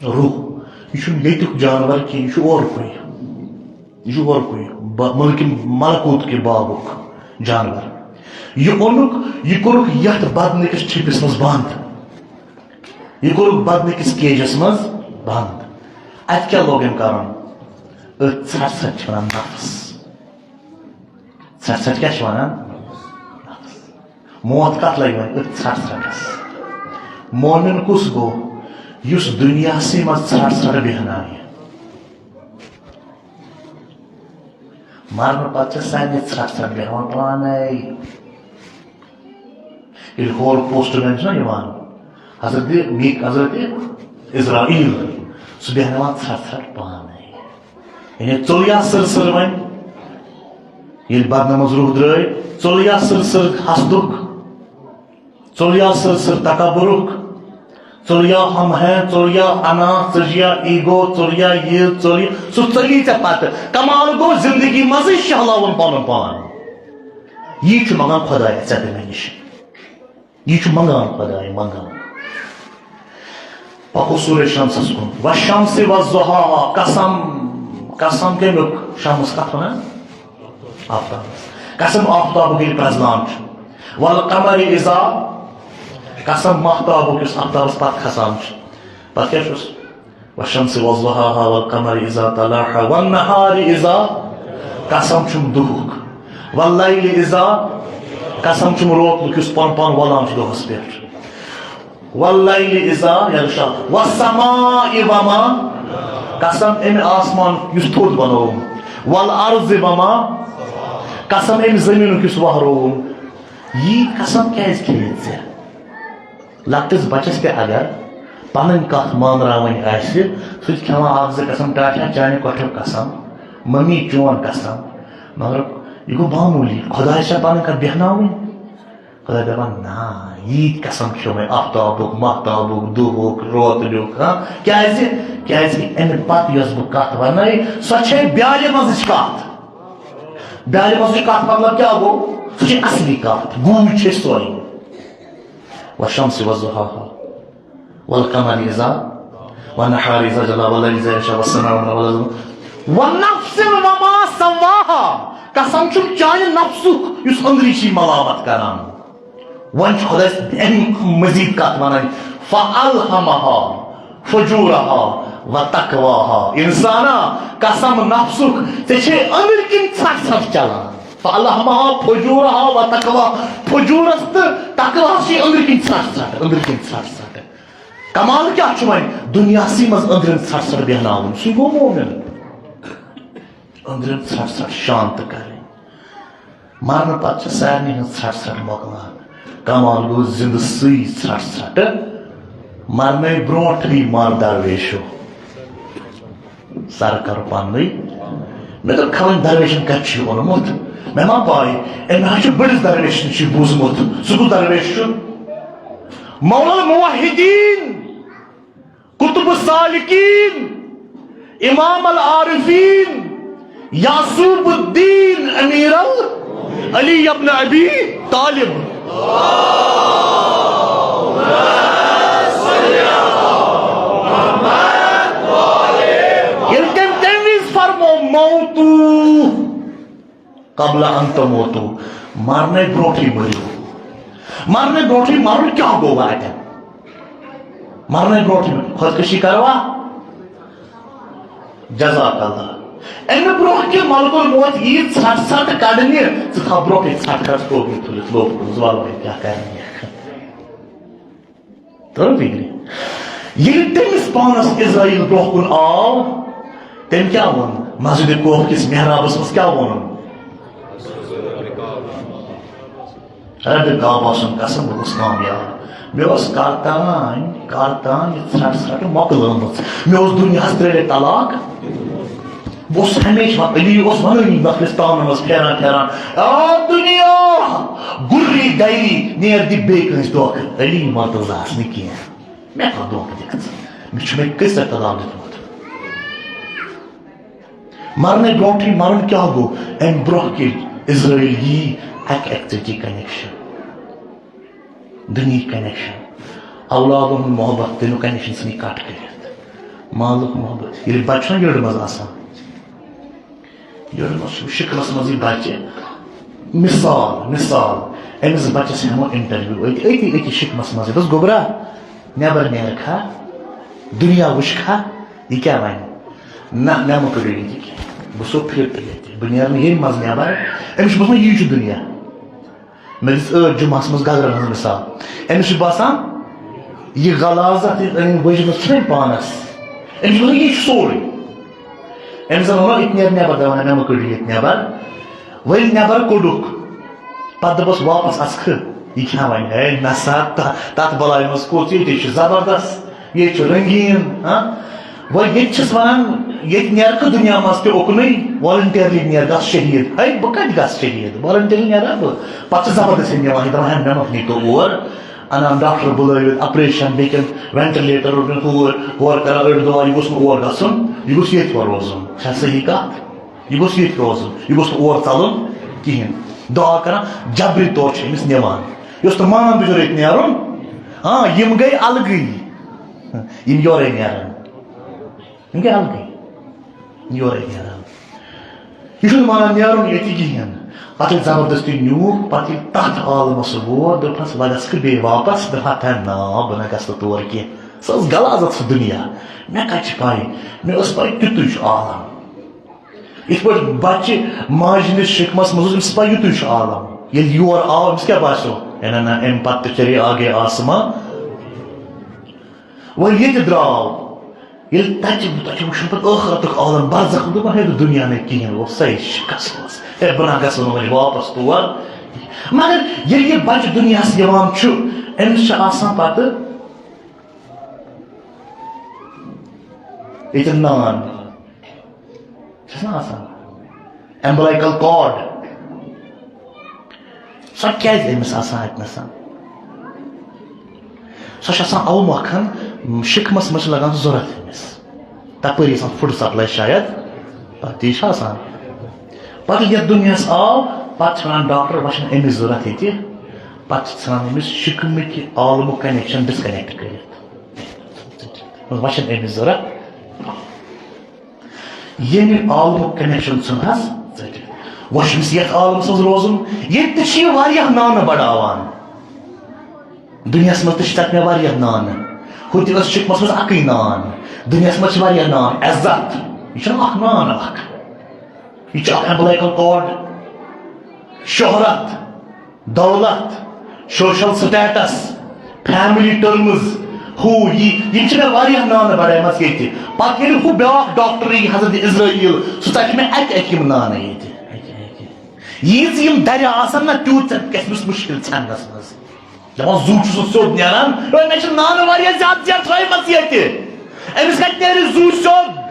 روح، یہِ چھُنہٕ ییٚتیُک جانور کینٛہہ، یہِ چھُ اورکُے۔ یہِ چھُ اورکُے۔ با-، ملکہِ ملکوت کہِ باغُک جانور۔ یہِ اوٚنُکھ، یہِ کوٚرُکھ یتھ بدنہٕ کِس ٹھیپِس منٛز بند۔ یہِ کوٚرُکھ بدنہٕ کِس کیجس منٛز بند۔ اتہِ کیٛاہ لوگ أمۍ کرُن؟ أتھۍ ژھٹھ ژھٹھ چھِ ونان نفس۔ ژھٹھ ژھٹھ کیٛاہ چھِ ونان؟ نفس۔ موت کتھ لگہِ وۄنۍ؟ أتھۍ ژھٹھ ژھٹھس۔ مومن کُس گوٚو؟ یُس دُنیاہسٕے منٛز ژھٹھ ژھٹھ بیہناوِ۔ مرنہٕ پتہٕ چھِ سارنٕے ژھٹھ ژھٹھ بیہوان پانے۔ ییٚلہِ ہورٕ پوسٹ مین چھُنہ یِوان، حضرت میک-، حضرت عزرائیل، سُہ بیہناوان ژھٹھ ژھٹھ پانے۔ یعنی ژوٚل یا سٕر سٕر وۄنۍ، ییٚلہِ بدنہٕ منٛز روح درٛٲے، ژوٚل یا سٕر سٕر حسدُک، ژوٚل یا سٕر سٕر تکبرُک، ژوٚل یا ہم ہے، ژوٚل یا انا، ژٔج یا ایگو، ژوٚل یا یہِ، ژوٚل یہِ، سُہ ژٔلی ژےٚ پتہٕ۔ کمال گوٚو زندگی منٛزٕے شہلاوُن پنُن پان۔ یی چھُ منگان خدایا ژےٚ تہٕ مےٚ نِش۔ یہِ چھُ منگان خداے، منگان۔ پکو سورہ شمسس کُن۔ والشمس والضحاها، قسم، قسم کمیُک؟ شمس کتھ ونان؟ آفتابس۔ قسم آفتابُک ییٚلہِ پرزنان چھُ۔ والقمر اذا، قسم ماہتابُک یُس آفتابس پتہٕ کھسان چھُ۔ پتہٕ کیٛاہ چھُس؟ والشمس وضحاها والقمر اذا تلاها والنهار اذا، قسم چھُم دُہُک۔ واللیل اذا، قسم چھُم روتلُک یُس پان پان وَلان چھُ دۄہَس پٮ۪ٹھ۔ واللیل اذا یغشا والسماء وما، قسم اَمہِ آسمان یُس تھوٚد بنووُم۔ والارض وما، قسم اَمہِ زٔمیٖنُک یُس وَہرووُم۔ یی قسم کیٛازِ کھیٚیِتھ ژےٚ؟ لۄکٹِس بچس تہِ اگر پنٕنۍ کتھ مانراوٕنۍ آسہِ، سُہ چھُ کھٮ۪وان اکھ زٕ قسم، ٹاٹھیا چانہِ کۄٹھیُک قسم، ممی چون قسم۔ مگر یہِ گوٚو معموٗلی، خۄداے چھا پنٕنۍ کتھ بیہناوٕنۍ؟ خۄداے دپان، نہ، ییٖتۍ قسم کھیوٚو مےٚ آفتابُک، ماہتابُک، دُہُک، روتلیُک، ہاں؟ کیازِ؟ کیازِ کہِ امہِ پتہٕ یۄس بہٕ کتھ ونَے، سۄ چھے بیالہِ منٛزٕچ کتھ۔ بیالہِ منٛزٕچ کتھ مطلب کیٛاہ گوٚو؟ سۄ چھے اصلی کتھ، گوٗج چھے سۄے۔ والشمس وضحاها والقمر اذا والنهار اذا جلاها والليل اذا يغشاها والسماء وما والنفس وما سواها۔ قسم چھُم چانہِ نفسُک یُس أنٛدری چھِ ملامت کران۔ وۄنۍ چھُ خۄداے اَمہِ مزید کتھ ونان، فالہمہا فجورہا و تقواہا۔ انسانا، قسم نفسُک، ژےٚ چھے أنٛدرۍ کِنۍ ژھٹھ ژھٹھ چلان۔ فالہمہا فجورہا و تقواہا۔ فجورس تہٕ تقواہس چھِ أنٛدرۍ کِنۍ ژھٹھ ژھٹھ، أنٛدرۍ کِنۍ ژھٹھ ژھٹھ۔ کمال کیٛاہ چھُ وۄنۍ؟ دُنیاہسٕے منٛز أنٛدرِم ژھٹھ ژھٹھ بیہناوُن، سُے گوٚو مومن۔ أنٛدرِم ژھٹھ ژھٹھ شانت کرٕنۍ۔ مرنہٕ پتہٕ چھِ سارنٕے ہٕنٛز ژھٹھ ژھٹھ مۄکلان۔ کمال گوٚو زِندٕ سٕے ژھٹھ ژھٹھ۔ مرنَے برونٛٹھٕے مر درویشو۔ سر کرو پننُے۔ مےٚ دوٚپ، خبر درویشن کتہِ چھُ یہِ اوٚنمُت؟ مےٚ ما پاے؟ أمۍ حظ چھُ بٔڑِس درویشس نِش یہِ بوٗزمُت۔ سُہ کُس درویش چھُ؟ مولا الموحدین، قطب السالکین، امام العارفین، یعصوب الدین، امیر ال-، علی ابن ابی طالب۔ ییٚلہِ تٔمۍ تَمہِ وِزِ فرموو، موتو قبل ان تموتو، مرنے برونٹھٕے مٔرِو۔ مرنے برونٹھٕے مرُن کیٛاہ گوٚو وۄنۍ اتٮ۪ن؟ مرنے برونٹھٕے خودکشی کروا؟ جزاک اللہ۔ امہِ برونٛہہ کہِ ملک الموت یی ژھٹھ ژھٹھ کڑنہِ، ژٕ تھاو برونٛہہ کنہِ ژھٹھ کھس ٹوپی تُلِتھ لوٚب کُن، وَلہٕ وۄنۍ کیٛاہ کرنہِ۔ توٚر فِکرِ؟ ییٚلہِ تٔمِس پانس عزرائیل برونٛہہ کُن آو، تٔمۍ کیٛاہ ووٚن؟ مسجد کوف کِس محرابس منٛز کیٛاہ ووٚنُن؟ ربِ کعبہ سُنٛد قسم، بہٕ گوٚژھ کامیاب۔ مےٚ ٲس کر تام، کر تام یہِ ژھرٛٹھ ژھرٛٹھ مۄکلٲمٕژ۔ مےٚ اوس دُنیاہس ترٛےٚ لٹہِ طلاق۔ بہٕ اوسُس ہمیشہِ ونان، علی اوس ونٲنی نفرِس تانن منٛز پھیران پھیران، "آ دُنیا، گُرری گری، نیر دِ بیٚیہِ کٲنٛسہِ دھوکہٕ۔" علی مرتضیٰ ہس نہٕ کینٛہہ۔ مےٚ کوٚر دھوکہٕ دِتھ۔ مےٚ چھُ مےٚ کٔژ لٹہِ طلاق دیُتمُت۔ مرنہٕ برونٛٹھٕے مرُن کیٛاہ گوٚو؟ امہِ برونٛہہ کہِ عزرائیل یی، اکہِ اکہِ ژٔٹہِ connection، دُنیہٕکۍ connection، اولادن ہُنٛد محبت، تمیُک connection ژھٕنہِ cut کٔرِتھ۔ مالُک محبت، ییٚلہِ بچہٕ چھُنہ یٔڈ منٛز آسان، یٔڈ منٛز چھُ شکلس منٛز یہِ بچہٕ، مثال، مثال، أمِس بچس ہٮ۪مو interview أتی، أتی، أتی شکلس منٛز، یہِ دوٚپُس، "گوٚبرا، نٮ۪بر نیرکھا، دُنیا وٕچھکھا، یہِ کیٛاہ ونہِ؟" نہ، مےٚ مہ کٔرِو ییٚتہِ کینٛہہ۔ بہٕ چھُسو fit ییٚتہِ۔ بہٕ نیرٕ نہٕ ییٚمہِ منٛز نٮ۪بر۔ أمِس چھُ باسان، یی چھُ دُنیا۔ مےٚ دِژ ٲدۍ جُمعہس منٛز گگرن ہٕنٛز مثال۔ أمِس چھُ باسان، یہِ غلاظت، یہِ أمۍ ؤجمٕژ چھِ نہ پانس۔ أمِس چھُ باسان، یی چھُ سورُے۔ أمِس زن ووٚنمو، ییٚتہِ نیر نٮ۪بر، دپان، مےٚ مہ کٔڑِو ییٚتہِ نٮ۪بر۔ وۄنۍ نٮ۪بر کوٚڑُکھ۔ پتہٕ دوٚپُس، واپس اژکھٕ؟ یہِ کیٛاہ وَنہِ؟ ہے نسا، تہ-، تتھ بلایہِ منٛز کوٚت؟ ییٚتہِ چھُ زبردست، ییٚتہِ چھُ رنگیٖن، ہاں؟ وۄنۍ ییٚتہِ چھِس وَنان، ییٚتہِ نیرکھٕ دُنیا منٛز تہِ اُکنُے، voluntarily نیر، گژھ شہیٖد۔ ہے، بہٕ کَتہِ گژھٕ شہیٖد؟ Voluntarily نیرا بہٕ؟ پَتہٕ چھِ زبردستی نِوان، یہِ دَپان، ہے، مےٚ مَتھ نیٖتو اور، اَنان ڈاکٹر بُلٲوِتھ، operation، بیٚیہِ کِنۍ ventilator، ہُہ، ہور کَران أڑۍ دۄہ، یہِ گوٚژھ نہٕ اور گژھُن، یہِ گوٚژھ ییٚتہِ وۄنۍ روزُن۔ چھا صحیح کَتھ؟ یہِ گوٚژھ ییٚتہِ روزُن، یہِ گوٚژھ نہٕ اور ژَلُن کِہیٖنۍ۔ دُعا کَران، جبری طور چھِ أمِس نِوان۔ یہِ اوس نہٕ مانان بِچور ییٚتہِ نیرُن۔ ہاں، یِم گٔے الگٕے۔ یِم یورَے نیرَن۔ یِم گٔے الگٕے۔ یورَے نیرَن۔ یہِ چھُنہٕ مانان نیرُن ییٚتہِ کِہیٖنۍ۔ پَتہٕ ییٚلہِ زبردستی نیوٗکھ، پَتہٕ ییٚلہِ تَتھ عالمَس سُہ ووت، دوٚپہَس، "وۄنۍ گژھٕ بہٕ بیٚیہِ واپَس؟" دوٚپہَن، "نہ، بہٕ نہ گژھٕ نہٕ تور کینٛہہ۔ سۄ ٲس غلاظت سُہ دُنیا۔ مےٚ کَتہِ چھِ پَے؟ مےٚ ٲس پَے تیُتُے چھُ عالم۔" یِتھ پٲٹھۍ بَچہِ ماجہِ ہِنٛدِس شِکمَس منٛز اوس، أمِس پَے یُتُے چھُ عالم۔ ییٚلہِ یور آو، أمِس کیٛاہ باسیو؟ ہے نہ، نہ، اَمہِ پَتہٕ تہِ چَرے آگے آسمان۔ وۄنۍ ییٚتہِ درٛاو، ییٚلہِ تَتہِ، تَتہِ وٕچھُن پَتہٕ ٲخرَتُک عالم، برزخ، دوٚپُن، ہے، دُنیا نہٕ کِہیٖنۍ، اوس سۄے شِکَس منٛز۔ ہے، بہٕ نہ گژھٕ نہٕ وۄنۍ واپَس تور۔ مگر ییٚلہِ یہِ بَچہٕ دُنیاہَس یِوان چھُ، أمِس چھِ آسان پَتہٕ ییٚتہِ نان۔ چھَس نہ آسان۔ Umbilical cord۔ سۄ کیٛازِ أمِس آسان اَتہِ نَسَن؟ سۄ چھِ آسان اَوٕ مۄکھَن، شِکمَس منٛز چھِ لَگان ضوٚرَتھ أمِس۔ تَپٲری آسان food supply شاید، پَتہٕ تی چھِ آسان۔ پَتہٕ یَتھ دُنیاہَس آو، پَتہٕ چھِ وَنان ڈاکٹر، وۄنۍ چھِنہٕ أمِس ضوٚرَتھ ییٚتہِ۔ پَتہٕ چھِ ژھٕنان أمِس شِکمٕکہِ عالمُک connection disconnect کٔرِتھ۔ وۄنۍ چھِنہٕ أمِس ضوٚرَتھ۔ ییٚمہِ عالمُک connection ژھُنہَس ژٔٹِتھ۔ وۄنۍ چھُ أمِس یَتھ عالمَس منٛز روزُن، ییٚتہِ تہِ چھِ یہِ واریاہ نانہٕ بَڑاوان۔ دُنیاہَس منٛز تہِ چھِ تَتہِ مےٚ واریاہ نانہٕ۔ ہُتہِ ٲس شِکمَس منٛز اَکٕے نان۔ دُنیاہَس منٛز چھِ واریاہ نان۔ عزت، یہِ چھُنہٕ اَکھ نان اَکھ۔ یہِ چھُ اَکھ umbilical cord۔ شہرت، دولت، social status، family terms، ہُہ یہِ، یِم چھِ مےٚ واریاہ نانہٕ بَڑایمَژٕ ییٚتہِ۔ پَتہٕ ییٚلہِ ہُہ بیٛاکھ ڈاکٹر یی، حضرت عزرائیل، سُہ ژَٹہِ مےٚ اَکہِ اَکہِ یِم نانہٕ ییٚتہِ۔ اَکہِ اَکہِ۔ ییٖژ یِم دَرِ آسَن نہ، تیوٗت ژَ-، گژھِ أمِس مُشکِل ژھٮ۪ننَس منٛز۔ دَپان، زُو چھُ سُہ سیوٚد نیران، ہے، مےٚ چھِ نانہٕ واریاہ زیادٕ زیادٕ ترٛٲیمَژٕ ییٚتہِ۔ أمِس کَتہِ نیرِ زُو سیوٚد؟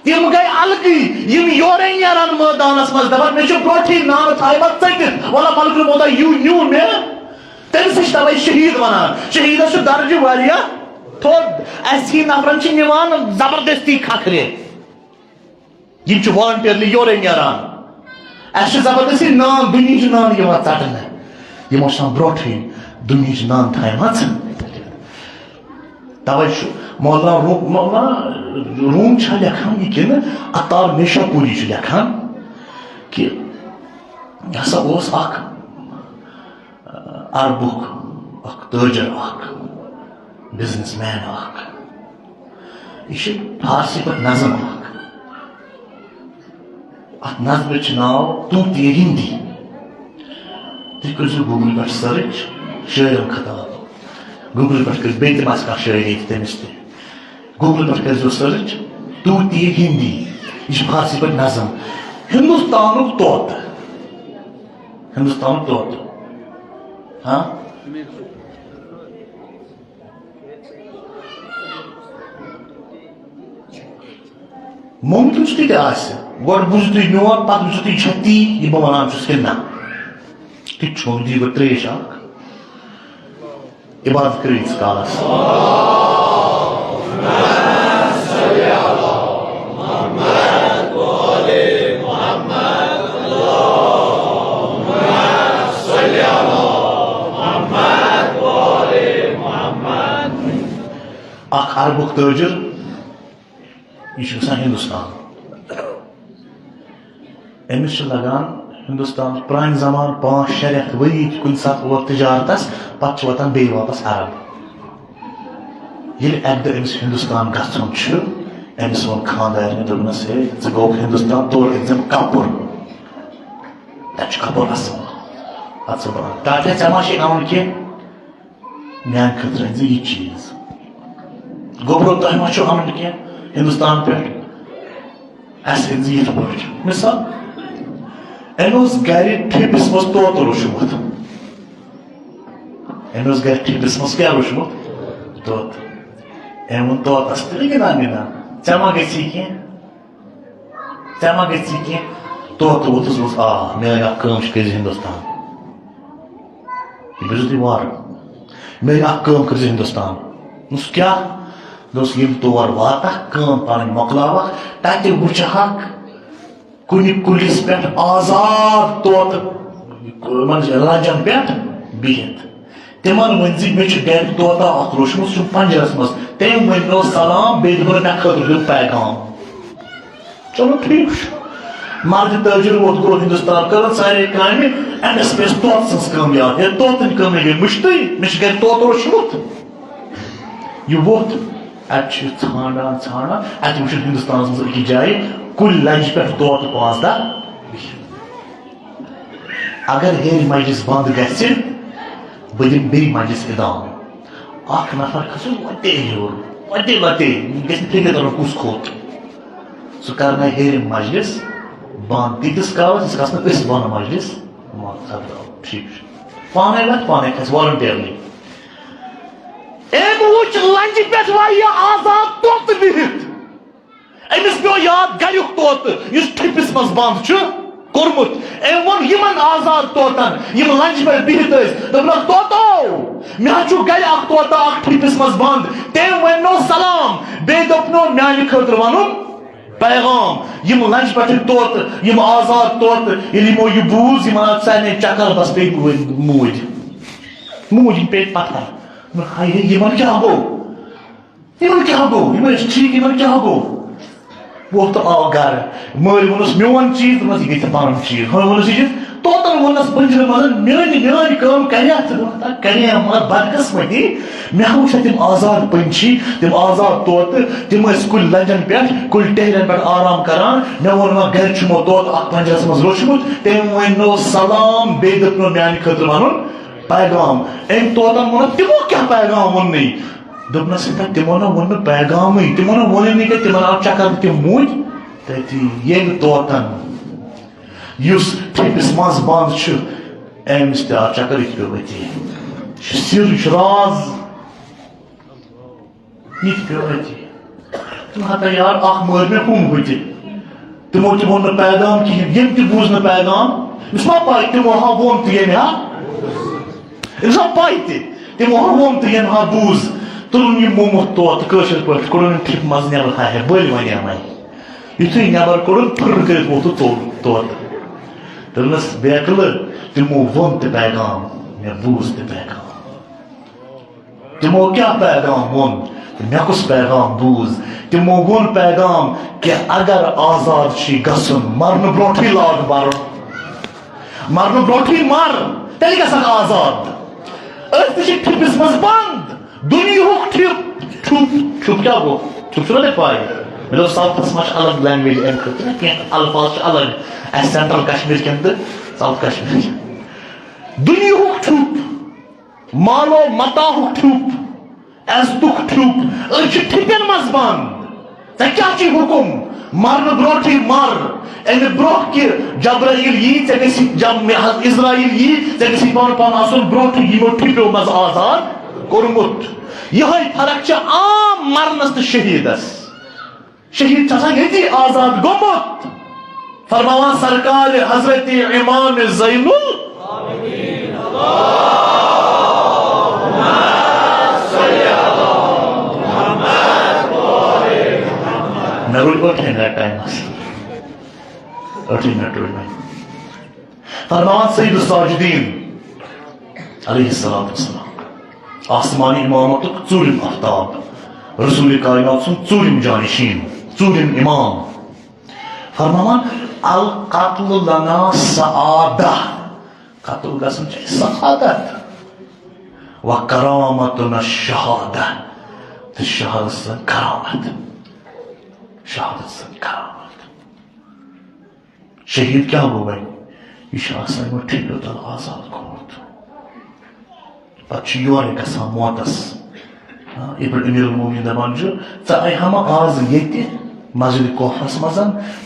تِم گٔے الگٕے، یِم یورَے نیران مٲدانَس منٛز، دَپان، مےٚ چھِ برونٛٹھٕے نانہٕ تھایمَژٕ ژٔٹِتھ، وَلہٕ مَلکُر مودا، یوٗ نیوٗ مےٚ۔ تٔمِس چھِ تَوَے شہیٖد وَنان۔ شہیٖدَس چھُ درجہِ واریاہ تھوٚد۔ اَسہِ ہی نفرَن چھِ نِوان زبردستی کھکھرِ۔ یِم چھِ voluntarily یورَے نیران۔ اَسہِ چھِ زبردستی نان، دُنہِچ نان یِوان ژَٹنہٕ۔ یِمو چھِ آسان برونٛٹھٕے دُنہِچ نان تھایمَژٕ۔ تَوَے چھُ مولانا روم، مولانا روم چھا لیکھان یہِ کِنہٕ عطار نیشاپوٗری چھُ لیکھان کہِ یہِ ہسا اوس اَکھ عربُک اَکھ تٲجِر، اَکھ business man اَکھ۔ یہِ چھِ فارسی پٲٹھۍ نظم اَکھ۔ اتھ نظمہِ چھُ ناو طوطی ہندی۔ تُہۍ کٔرۍزیو Google پٮ۪ٹھ search، شٲعرن خطاب۔ Google پٮ۪ٹھ کٔرِو، بیٚیہِ تہِ ما آسہِ کانٛہہ شٲعری تہِ تٔمِس تہِ۔ Google پٮ۪ٹھ کٔرۍزیو search، طوطی ہندی۔ یہِ چھِ فارسی پٲٹھۍ نظم۔ ہندوستانُک طوطہٕ۔ ہندوستانُک طوطہٕ۔ ہاں؟ ممکن چھُ تہِ تہِ آسہِ۔ گۄڈٕ بوٗزِو تُہۍ میون، پتہٕ وٕچھِو تُہۍ، یہِ چھا تی، یہِ بہٕ وَنان چھُس کِنہٕ نہ۔ تُہۍ چھِو دِیِو بہٕ ترٛیش اکھ۔ عبادت کٔرِو ییٖتِس کالس۔ اکھ عربُک تٲجِر، یہِ چھُ گژھان ہندوستان۔ أمِس چھُ لگان ہندوستان پرٛانہِ زمانہٕ پانٛژھ شےٚ رٮ۪تھ ؤری تہِ کُنہِ ساتہٕ اور تجارتس، پتہٕ چھُ واتان بیٚیہِ واپس عرب۔ ییٚلہِ اکہِ دۄہ أمِس ہندوستان گژھُن چھُ، أمِس ووٚن خانٛدارنہِ، دوٚپنس، "ہے، ژٕ گوٚوکھ ہندوستان، تورٕ أنۍ زٮ۪م کپُر۔ تتہِ چھُ کپُر اصل۔ اتھ ژٕ بناو۔ ٹاٹھے، ژےٚ ما چھے اَنُن کینٛہہ؟" میانہِ خٲطرٕ أنۍ زِ یہِ چیٖز۔ گوٚبرو، تۄہہِ ما چھُو اَنُن کینٛہہ ہِندُستان پٮ۪ٹھ؟ اَسہِ أنۍ زِ یِتھ پٲٹھۍ۔ مِثال، أمۍ اوس گرِ ٹھیپِس منٛز طوطہٕ روٚچھمُت۔ أمۍ اوس گرِ ٹھیپِس منٛز کیٛاہ روٚچھمُت؟ طوطہٕ۔ أمۍ ووٚن طوطس، "تیٚلہِ گِنٛدان گِنٛدان، ژےٚ ما گژھی کینٛہہ؟" ژےٚ ما گژھی کینٛہہ؟ طوطہٕ ووٚتھُس، ووٚتھ، "آ، میٲنۍ اکھ کٲم چھِ، کٔرۍ زِ ہِندُستان۔ یہِ بوٗزِو تُہۍ وارٕ۔ میٲنۍ اکھ کٲم کٔرۍ زِ ہِندُستان۔" دوٚپُس، "کیٛاہ؟" دوٚپُس، "ییٚلہِ تور واتکھ، کٲم پنٕنۍ مۄکلاوکھ، تتہِ وٕچھہکھ کُنہِ کُلِس پٮ۪ٹھ آزاد طوطہٕ، یِمن لنجن پٮ۪ٹھ بِہِتھ۔ تِمن ؤنۍ زِ، مےٚ چھُ گرِ طوطہ اکھ روٚچھمُت، سُہ چھُ پنجرس منٛز۔ تٔمۍ ؤنۍ مےٚ سلام، بیٚیہِ دوٚپُن، مےٚ خٲطرٕ دیُت پیغام۔" چلو، ٹھیٖک چھُ۔ مردِ تٲجِر ووت، گوٚو ہِندُستان، کٔرٕن سارے کامہِ، أمِس پیٚیہِ طوطہٕ سٕنٛز کٲم یاد۔ ہے، طوطٕنۍ کٲمٕے گٔے مٔشتٕے، مےٚ چھُ گرِ طوطہٕ روٚچھمُت۔ یہِ ووٚتھ، اَتہِ چھُ یہِ ژھانٛڈان، ژھانٛڈان، اَتہِ وٕچھُن ہِندُستانَس منٛز أکِس جایہِ کُلۍ لَنجہِ پٮ۪ٹھ طوطہٕ پانٛژھ دَہ بِہِتھ۔ اگر ہیٚرِ مجلس بنٛد گژھِ، بہٕ دِمہٕ بیٚیہِ مجلس ادامہٕ۔ اکھ نفر کھسہِ وتے ہیوٚر، وتے وتے، گژھِ نہٕ فِکرِ ترُن کُس کھوٚت۔ سُہ کرناوِ ہیٚرِ مجلس بنٛد تیٖتِس کالس، ییٖتِس کالس نہٕ أسۍ بۄنہٕ مجلس منٛز سپدو۔ ٹھیٖک چھُ۔ پانے وتھِ، پانے کھسہِ voluntarily۔ أمۍ وُچھ لنجہِ پٮ۪ٹھ واریاہ آزاد طوطہٕ بِہِتھ۔ أمِس پیوٚو یاد گریُک طوطہٕ، یُس ٹھِپِس منٛز بنٛد چھُ کوٚرمُت۔ أمۍ ووٚن یِمن آزاد طوطن، یِم لنجہِ پٮ۪ٹھ بِہِتھ ٲسۍ، دوٚپنکھ، "طوطو، مےٚ حظ چھُ گرِ اکھ طوطہٕ، اکھ ٹھِپِس منٛز بنٛد۔" تٔمۍ ؤنۍ نو سلام، بیٚیہِ دوٚپنو میانہِ خٲطرٕ ونُن پیغام۔ یِم لنجہِ پٮ۪ٹھٕکۍ طوطہٕ، یِم آزاد طوطہٕ، ییٚلہِ یِمو یہِ بوٗز، یِمن آو سارنٕے چکر، بس پیٚیہِ موٗدۍ۔ موٗدۍ، یِم پیٚیہِ پتھر۔ دوٚپُن، "ہاے ہے، یِمن کیٛاہ گوٚو؟ یِمن کیٛاہ گوٚو؟ یِم ٲسۍ ٹھیٖک، یِمن کیٛاہ گوٚو؟" ووٚتھ تہٕ آو گرٕ۔ مٲلۍ ووٚنُس، "میون چیٖز؟" دوٚپنس، "یہِ گٔے ژےٚ پنُن چیٖز۔" ہُمۍ ووٚنُس، "یہِ چیٖز؟" طوطن ووٚننس پٔنجرٕ منٛز، "میٲنۍ، میٲنۍ کٲم کرِ اتھ؟" دوٚپُن، "ہتا کرے، مگر بدقسمتی، مےٚ ہا وُچھ اتہِ تِم آزاد پٔنچھی، تِم آزاد طوطہٕ، تِم ٲسۍ کُلۍ لنجن پٮ۪ٹھ، کُلۍ ٹہرٮ۪ن پٮ۪ٹھ آرام کران۔ مےٚ ووٚن، وۄنۍ گرِ چھُمو طوطہٕ اکھ پنجرس منٛز روچھمُت، تٔمۍ ؤنۍ نو سلام، بیٚیہِ دوٚپنو میانہِ خٲطرٕ ونُن پیغام۔" أمۍ طوطن ووٚن، "تِمو کیٛاہ پیغام ووٚننٕے؟" دوٚپنس، "ہے، تِمو نہ ووٚن نہٕ پیغامٕے، تِمو نہ ووٚنُے نہٕ کینٛہہ، تِمن آو چکر تہٕ تِم موٗدۍ تٔتی۔ ییٚمہِ طوطن یُس ٹھیپِس منٛز بنٛد چھُ، أمِس تہِ آو چکر، یہِ تہِ پیوٚو أتی۔ یہِ چھُ سِر، یہِ چھُ راز، یہِ تہِ پیوٚو أتی۔" تِم ہتا یار، اکھ مٲرۍ مےٚ ہُم ہُتہِ۔ تِمو تہِ ووٚن نہٕ پیغام کِہیٖنۍ، ییٚمۍ تہِ بوٗز نہٕ پیغام، أمِس ما پَے، تِمو ہا ووٚن تہٕ ییٚمۍ ہا، أمِس ما پَے تہِ، تِمو ہا ووٚن تہٕ ییٚمۍ ہا بوٗز۔ تُلُن یہِ موٚمُت طوطہٕ کٲشِر پٲٹھۍ، کوٚڑُن أمۍ ٹھِپہِ منٛز نٮ۪بر، ہا ہے، بٔلۍ وَنیٛامَے۔ یُتھُے نٮ۪بر کوٚڑُن، پھٕر کٔرِتھ ووٚتھ تہٕ ژوٚل طوطہٕ۔ دوٚپنَس، "بیکلہٕ، تِمو ووٚن تہِ پیغام، مےٚ بوٗز تہِ پیغام۔" تِمو کیٛاہ پیغام ووٚن تہٕ مےٚ کُس پیغام بوٗز؟ تِمو ووٚن پیغام کہِ اگر آزاد چھُے گژھُن، مرنہٕ برونٛٹھٕے لاگ مرُن۔ مرنہٕ برونٛٹھٕے مر، تیٚلہِ گژھکھ آزاد۔ أسۍ تہِ چھِ ٹھِپِس منٛز بنٛد۔ دُنیاہُک ٹھِپ، ٹھُپ، ٹھُپ کیٛاہ گوٚو؟ ٹھُپ چھُنہ تۄہہِ پَے؟ مےٚ دوٚپ، ساوتھس منٛز چھِ الگ لینگویج اَمہِ خٲطرٕ، کینٛہہ الفاظ چھِ الگ اَسہِ سینٹرل کشمیر کٮ۪ن تہٕ ساوتھ کشمیر کٮ۪ن۔ دُنیاہُک ٹھیُپ، مال و متاہُک ٹھیُپ، عزتُک ٹھیُپ، أسۍ چھِ ٹھیپٮ۪ن منٛز بنٛد۔ ژےٚ کیٛاہ چھُے حُکُم؟ مرنہٕ برونٛٹھٕے مر، اَمہِ برونٛہہ کہِ جبرائیل یی، ژےٚ گژھی، جب مےٚ حض-، عزرائیل یی، ژےٚ گژھی پانہٕ پان آسُن برونٛٹھٕے یِمو ٹھیپیو منٛز آزاد کوٚرمُت۔ یِہوٚے فرق چھِ عام مرنس تہٕ شہیدس۔ شہید چھُ آسان ییٚتی آزاد گوٚمُت۔ فرماوان سرکار حضرت امام زین ال-، مےٚ روٗدۍ ٲٹھے منٹ ٹایمس۔ ٲٹھے منٹ روٗدۍ مےٚ۔ فرماوان سید الساجدین علیہ الصلوۃ والسلام، آسمانی امامتُک ژوٗرِم آفتاب، رسول کائنات سُنٛد ژوٗرِم جانشین، ژوٗرِم امام۔ فرماوان، القتل لنا سعادہ، قتل گژھُن چھُ اَسہِ سعادت، و کرامتنا شہادہ، تہٕ شہادت سۭتۍ کرامت، شہادت سۭتۍ کرامت۔ شہید کیٛاہ گوٚو وۄنۍ؟ یہِ چھُ آسان یِمو ٹھیپیو تل آزاد گوٚمُت۔ پتہٕ چھُ یورے گژھان موتس۔ ہاں، یِتھ پٲٹھۍ امیر المومنین دپان چھُ، ژٕ آیہِ ہا ما آز ییٚتہِ مسجد کوفس منٛز،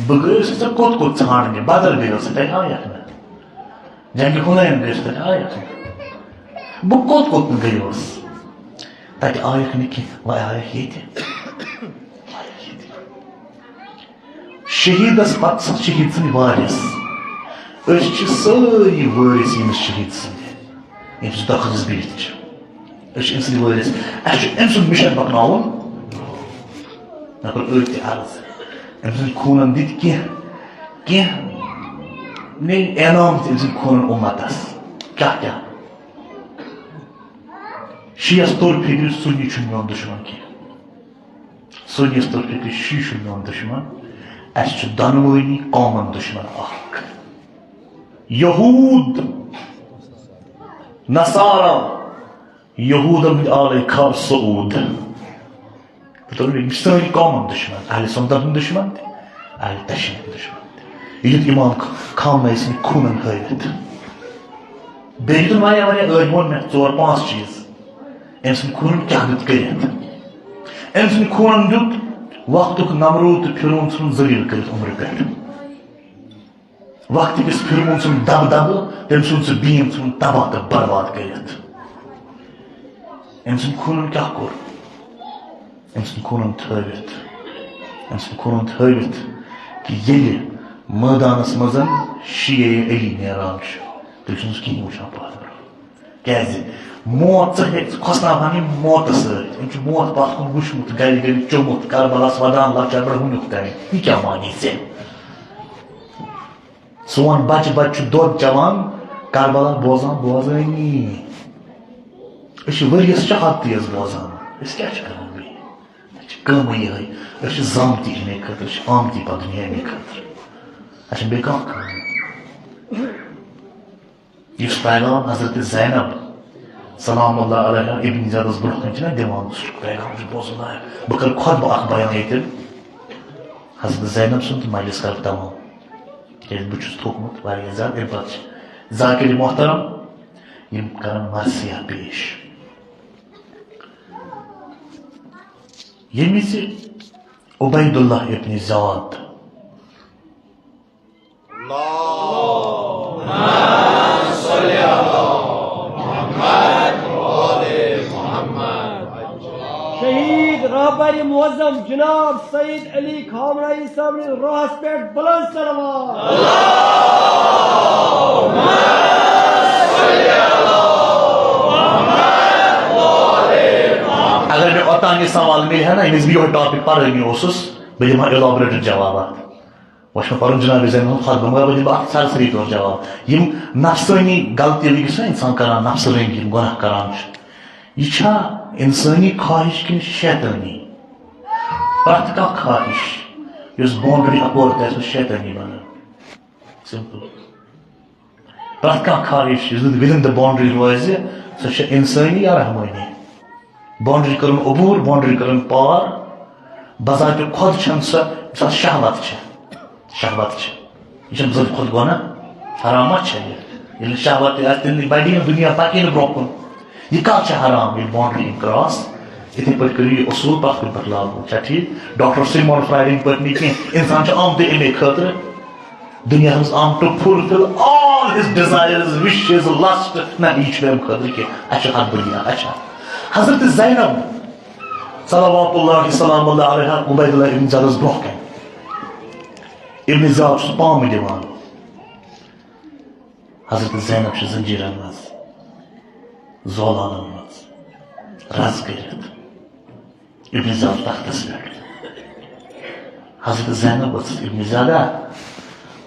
بہٕ گٔیوس ژےٚ کوٚت کوٚت ژھانڈنہِ، بدر گٔیوس ژٕ، تتہِ آیکھ نہٕ۔ جنگِ حنین گٔیوس، تتہِ آیکھ نہٕ۔ بہٕ کوٚت کوٚت نہٕ گٔیوس، تتہِ آیکھ نہٕ کینٛہہ، وۄنۍ آیکھ ییٚتہِ۔ آیکھ ییٚتہِ۔ شہیدس پتہٕ چھِ شہید سٕنٛدۍ وارث۔ أسۍ چھِ سٲری وٲرث ییٚمِس شہید سٕنٛدۍ، ییٚمہِ سٕنٛدِ دۄکھٕ دِژ بِہِتھ چھِ۔ أسۍ چھِ أمۍ سٕنٛدۍ وٲرث۔ اَسہِ چھُ أمۍ سُنٛد مِشن پکناوُن۔ مےٚ کوٚر أتھۍ تہِ عرض۔ أمۍ سٕنٛدۍ خوٗنن دِتۍ کینٛہہ، کینٛہہ مِلۍ انعام تہِ أمۍ سٕنٛدۍ خوٗنن اُمتس۔ کیٛاہ کیٛاہ؟ شیعس توٚر فِکرِ، سُنی چھُنہٕ میون دُشمن کینٛہہ۔ سُنیَس توٚر فِکرِ، شیعہ چھُنہٕ میون دُشمن۔ اَسہِ چھُ دۄنوٕنی قومن دُشمن اکھ۔ یہوٗد، نصارا، یہوٗدن ہٕنٛدۍ آلے خر سعود۔ تہٕ دوٚپُن، یِم چھِ سٲنۍ قومن دُشمن، اہل سنتن ہٕنٛدۍ دُشمن تہِ، اہل تشیعن ہٕنٛدۍ دُشمن تہِ۔ یہِ دیُت امام خامنہ ای سٕنٛدِ خوٗنن ہٲوِتھ۔ بیٚیہِ دیُتُن واریاہ، واریاہ، أڑۍ ووٚن مےٚ ژور پانٛژھ چیٖز۔ أمۍ سٕنٛدِ خوٗنن کیٛاہ دیُت کٔرِتھ؟ أمۍ سٕنٛدِ خوٗنن دیُت وقتُک نمروٗد تہٕ فرعون ژھُنُن ذلیل کٔرِتھ عمرِ پٮ۪ٹھ۔ وقتہٕ کِس فرعون سُنٛد دبدبہٕ، تٔمۍ سُنٛد سُہ بیٖن ژھُنُن تباہ تہٕ برباد کٔرِتھ۔ أمۍ سٕنٛدِ خوٗنن کیٛاہ کوٚر؟ أمۍ سٕنٛدِ خوٗنن تھٲوِتھ، أمۍ سٕنٛدِ خوٗنن تھٲوِتھ کہِ ییٚلہِ مٲدانس منٛز شیعہ علی نیران چھُ، تیٚلہِ چھُنہٕ سُہ کِہیٖنۍ وٕچھان پتھ برونٛہہ۔ کیٛازِ؟ موت ژٕ ہیٚکہِ، ژٕ کھۄژناوہن یِم موتس سۭتۍ۔ أمۍ چھُ موت پتھ کُن وٕچھمُت، گرِ گرِ چوٚمُت، کربلاہس ودان لۄکچار پٮ۪ٹھ وٕنیُک تام۔ یہِ کیٛاہ معنی ژےٚ؟ سون بچہٕ بچہٕ چھُ دۄد چٮ۪وان، کربلا بوزان بوزٲنی۔ أسۍ چھِ ؤریَس شےٚ ہتھ تیز بوزان۔ أسۍ کیٛاہ چھِ کران بیٚیہِ؟ اَسہِ چھِ کٲمٕے یِہوٚے۔ أسۍ چھِ زامتی اَمے خٲطرٕ، أسۍ چھِ آمتی پتہٕ دُنیا اَمے خٲطرٕ۔ اَسہِ چھِنہٕ بیٚیہِ کانٛہہ کٲم۔ یُس پیغام حضرت زینب سلام اللہ علیہا ابن زیادس برونٛہہ کنہِ چھِنہ دِوان، سُہ چھُ پیغام چھُ بوزُن لایق۔ بہٕ کرٕ خۄطبہٕ اکھ بیان ییٚتٮ۪ن، حضرت زینب سُنٛد، تہٕ مجلس کرٕ تمام، تِکیازِ بہٕ چھُس تھوٚکمُت واریاہ زیادٕ۔ اَمہِ پتہٕ چھِ ذاکر محترم، یِم کرن مرثیہ پیش۔ ییٚمہِ زِ عبید اللہ ابن زیاد، شہید رہبر معظم جناب سید علی خامنہ ای صاحب نِس روحس پٮ۪ٹھ بلند صلوات۔ اگر مےٚ اوٚتام یہِ سوال مِلہِ ہا نا، ییٚمِس بہٕ یِہوٚے ٹاپِک پَرٲنی اوسُس، بہٕ دِمہٕ ہا اِلیبریٹڈ جواب اَتھ۔ وۄنۍ چھُ مےٚ پَرُن جناب زینَن ہُنٛد خطبہٕ، مگر بہٕ دِمہٕ اَتھ سرسری طور جواب۔ یِم نفسٲنی غلطی وٕنکیٚس چھُنہ اِنسان کَران، نفسہٕ رٔنٛگۍ یِم گۄناہ کَران چھُ، یہِ چھا اِنسٲنی خواہِش کِنہٕ شیطٲنی؟ پرٛٮ۪تھ کانٛہہ خواہِش یۄس باونڈری اپور تہِ آسہِ، سۄ چھِ شیطٲنی بَنان۔ سِمپٕل۔ پرٛٮ۪تھ کانٛہہ خواہِش یُس نہٕ within the boundary روزِ، سۄ چھےٚ اِنسٲنی یا رحمٲنی۔ باونڈری کٔرٕن عبوٗر، باونڈری کٔرٕن پار، بذات خود چھنہٕ سۄ، یُس اَتھ شہوت چھِ۔ شہوت چھِ۔ یہِ چھنہٕ بذات خود گۄناہ؟ حرام ما چھےٚ یہِ؟ ییٚلہِ شہوت تہِ آسہِ، تیٚلہِ بڑِ نہٕ دُنیا، پکہِ نہٕ برونٛہہ کُن۔ یہِ کر چھِ حرام؟ ییٚلہِ باؤنڈری یِم کراس۔ یِتھے پٲٹھۍ کٔرِو یہِ اصوٗل پتھ کُن پتہٕ لاگوٗ۔ چھا ٹھیٖک؟ ڈاکٹر سِگمنڈ فرایڈٕنۍ پٲٹھۍ نہٕ کینٛہہ۔ انسان چھُ آمتُے امے خٲطرٕ۔ دُنیاہس منٛز آمتُ fulfill all his desires, wishes, lust۔ نہ، یہِ چھُنہٕ امہِ خٲطرٕ کینٛہہ۔ اچھا، حد بٔڑیا، اچھا۔ حضرت زینب صلوات اللہ سلام اللہ علیہا عبید اللہ ابن زیادس برونٛہہ کنہِ۔ ابن زیاد چھُس پامہٕ دِوان۔ حضرت زینب چھِ زنجیرن منٛز، زولانن منٛز رز کٔرِتھ۔ ابن زیاد تختس پٮ۪ٹھ۔ حضرت زینب ؤژھٕس، ابن زیادہ،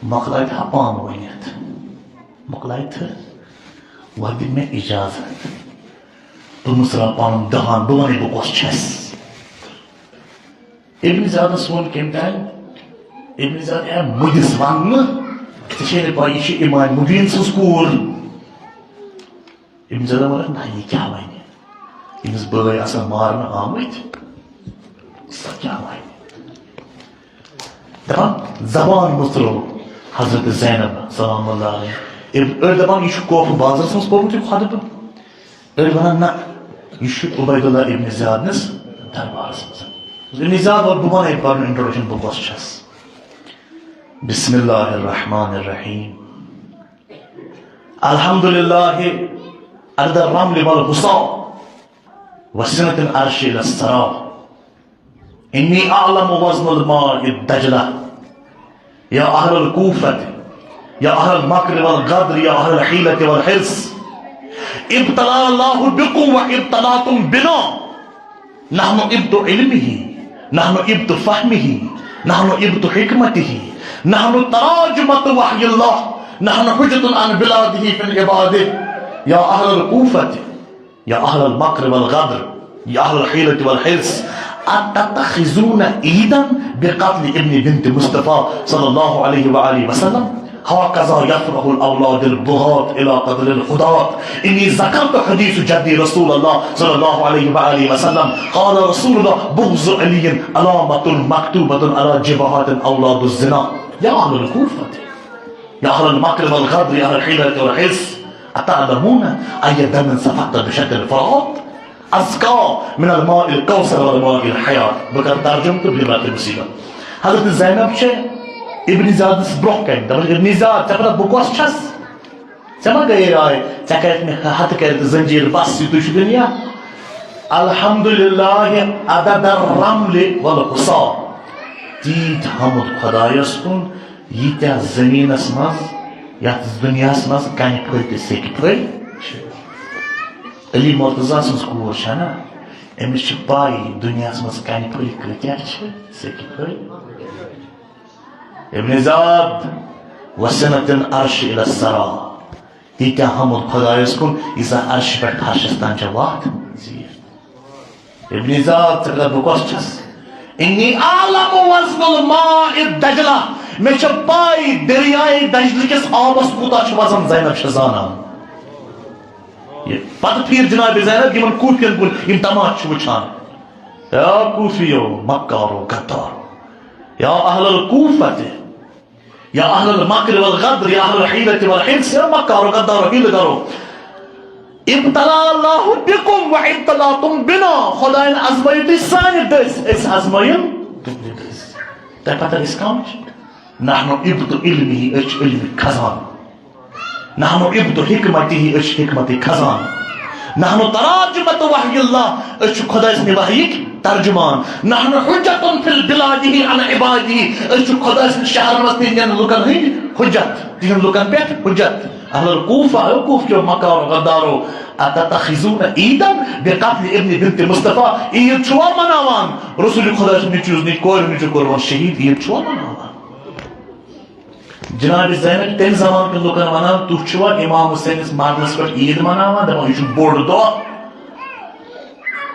مۄکلٲوِتھ ہا پانہٕ ؤنِتھ۔ مۄکلٲوِتھ، وۄنۍ دِ مےٚ اجازت۔ بہٕ مٕژراو پنُن دہان، بہٕ وَنَے بہٕ کۄس چھَس۔ ابن زیادس ووٚن کٔمۍ تام، ابن زیاد، ہے مُجِس وَن نہٕ، ژےٚ چھے نہٕ پَے، یہِ چھِ امام مبین سٕنٛز کوٗر۔ ابن زیادن ووٚنُکھ، نہ، یہِ کیٛاہ وَنہِ؟ أمِس بٲے آسن مارنہٕ آمٕتۍ، سۄ کیٛاہ وَنہِ؟ دَپان، زبان مٔژرٲو حضرت زینب سلام اللہ علیہا۔ أڑۍ، أڑۍ دَپان، یہِ چھُ کوفہٕ بازرس منٛز پوٚرمُت یہِ خۄطبہٕ۔ أڑۍ وَنان، نہ، یہِ چھُ عبید اللہ ابن زیادنِس دربارس منٛز۔ ابن زیاد ووٚن، بہٕ وَنَے پَنُن introduction، بہٕ کۄس چھَس۔ بسم اللہ الرحمن الرحیم۔ الحمد لله عدد الرمل والحصى وسنة العرش إلى الثرى. إني أعلم وزن الماء الدجلة. يا أهل الكوفة، يا أهل المكر والغدر، يا أهل الحيلة والحرص، ابتلى الله بكم وابتلاكم بنا. نحن ابت علمه، نحن ابت فهمه، نحن ابت حكمته، نحن تراجمة وحي الله، نحن حجة عن بلاده في العباد. يا أهل الكوفة، يا أهل المكر والغدر، يا أهل الحيلة والحرص، أتتخذون عيدا بقتل ابن بنت مصطفى صلى الله عليه وآله وسلم؟ هكذا يفرح الأولاد البغاة إلى قتل الخداة. إني ذكرت حديث جدي رسول الله صلى الله عليه وآله وسلم. قال رسول الله: بغض علي علامة مكتوبة على جبهات أولاد الزنا. يا أهل الكوفة، يا أهل المكر والغدر، يا أهل الحيلة والحرص، أتعلمون أي دم سفكت بشط الفرات؟ أزكى من الماء الكوثر والماء الحياة. بہٕ کَرٕ ترجمہٕ تہٕ بیٚیہِ واتہِ مُصیٖبت۔ حضرت زینب چھےٚ ابن زیادس برونٛہہ کنہِ۔ دَپان، ابن زیاد، ژےٚ پتہ بہٕ کۄس چھَس؟ ژےٚ ما گٔیے راے؟ ژےٚ کَرِ مےٚ ہتہٕ کَرِ تہٕ زنجیٖر، بس، یِتُے چھُ دُنیا۔ الحمدللہ عدد الرمل والحصى۔ تیٖتۍ حمد خۄدایَس کُن، ییٖتیٛاہ زٔمیٖنَس منٛز، یَتھ دُنیاہَس منٛز کَنہِ پھٔلۍ تہٕ سیٚکہِ پھٔلۍ چھِ۔ علی مرتضیٰ سٕنٛز کوٗر چھےٚ نا، أمِس چھِ پَے دُنیاہَس منٛز کَنہِ پھٔلۍ کۭتیٛاہ چھِ، سیٚکہِ پھٔلۍ۔ ابن زیاد، وسنة العرش إلى الثرى۔ تیٖتیٛاہ حمد خۄدایَس کُن، ییٖژاہ عرشہِ پٮ۪ٹھ فرشَس تام چھےٚ وَتھ زیٖٹھ۔ ابن زیاد، ژےٚ کَتھ بہٕ کۄس چھَس؟ إني أعلم وزن الماء الدجلة۔ مےٚ چھےٚ پَے دٔریاے دجلہٕ کِس آبَس کوٗتاہ چھُ وزن، زینب چھےٚ زانان۔ یہِ پتہٕ پھیٖر جناب زینب یِمن کوٗفین کُن، یِم تماشہٕ چھِ وٕچھان۔ یا کوٗفیو، مکارو، غدارو، یا اہل الکوفہ تہِ، یا اہل المکر والغدر، یا اہل الحیلۃ والحرص، یا مکارو، غدارو، حیلہٕ گرو۔ ابتلا اللہ بکم و ابتلاتم بنا، خدایَن آزمٲیِو تُہۍ سانہِ دٔسۍ، أسۍ آزمٲیِن تُہنٛدِ دٔسۍ۔ تۄہہِ پتہ أسۍ کم چھِ؟ نحن ابت علمہ، أسۍ چھِ علمٕکۍ خزانہٕ۔ نحن ابت حکمتہ، أسۍ چھِ حکمتٕکۍ خزانہٕ۔ نحن تراجمۃ وحی اللہ، أسۍ چھِ خۄداے سٕنٛدِ وحیِکۍ ترجمان۔ نحن حجۃ فی البلادہ علی عبادہ، أسۍ چھِ خۄداے سٕنٛدِ شہرن منٛز تِہنٛدٮ۪ن لُکن ہٕنٛدۍ حجت، تِہنٛدٮ۪ن لُکن پٮ۪ٹھ حجت۔ اہل الکوفہ، او کوفہ کیو مکارو غدارو، اتتخذون عیدا بقتل ابن بنت مصطفیٰ، عید چھُوا مناوان رسول خۄداے سٕنٛدِ نیٚچوِس، نیٚچوِ کورِ نیٚچوِ کوٚرمُت شہید، عید چھُوا مناوان؟ جناب زینب تمہِ زمانہٕ کٮ۪ن لُکن ونان، تُہۍ چھِوا امام حسینس مرنس پٮ۪ٹھ عید مناوان؟ دپان، یہِ چھُ بوٚڑ دۄہ۔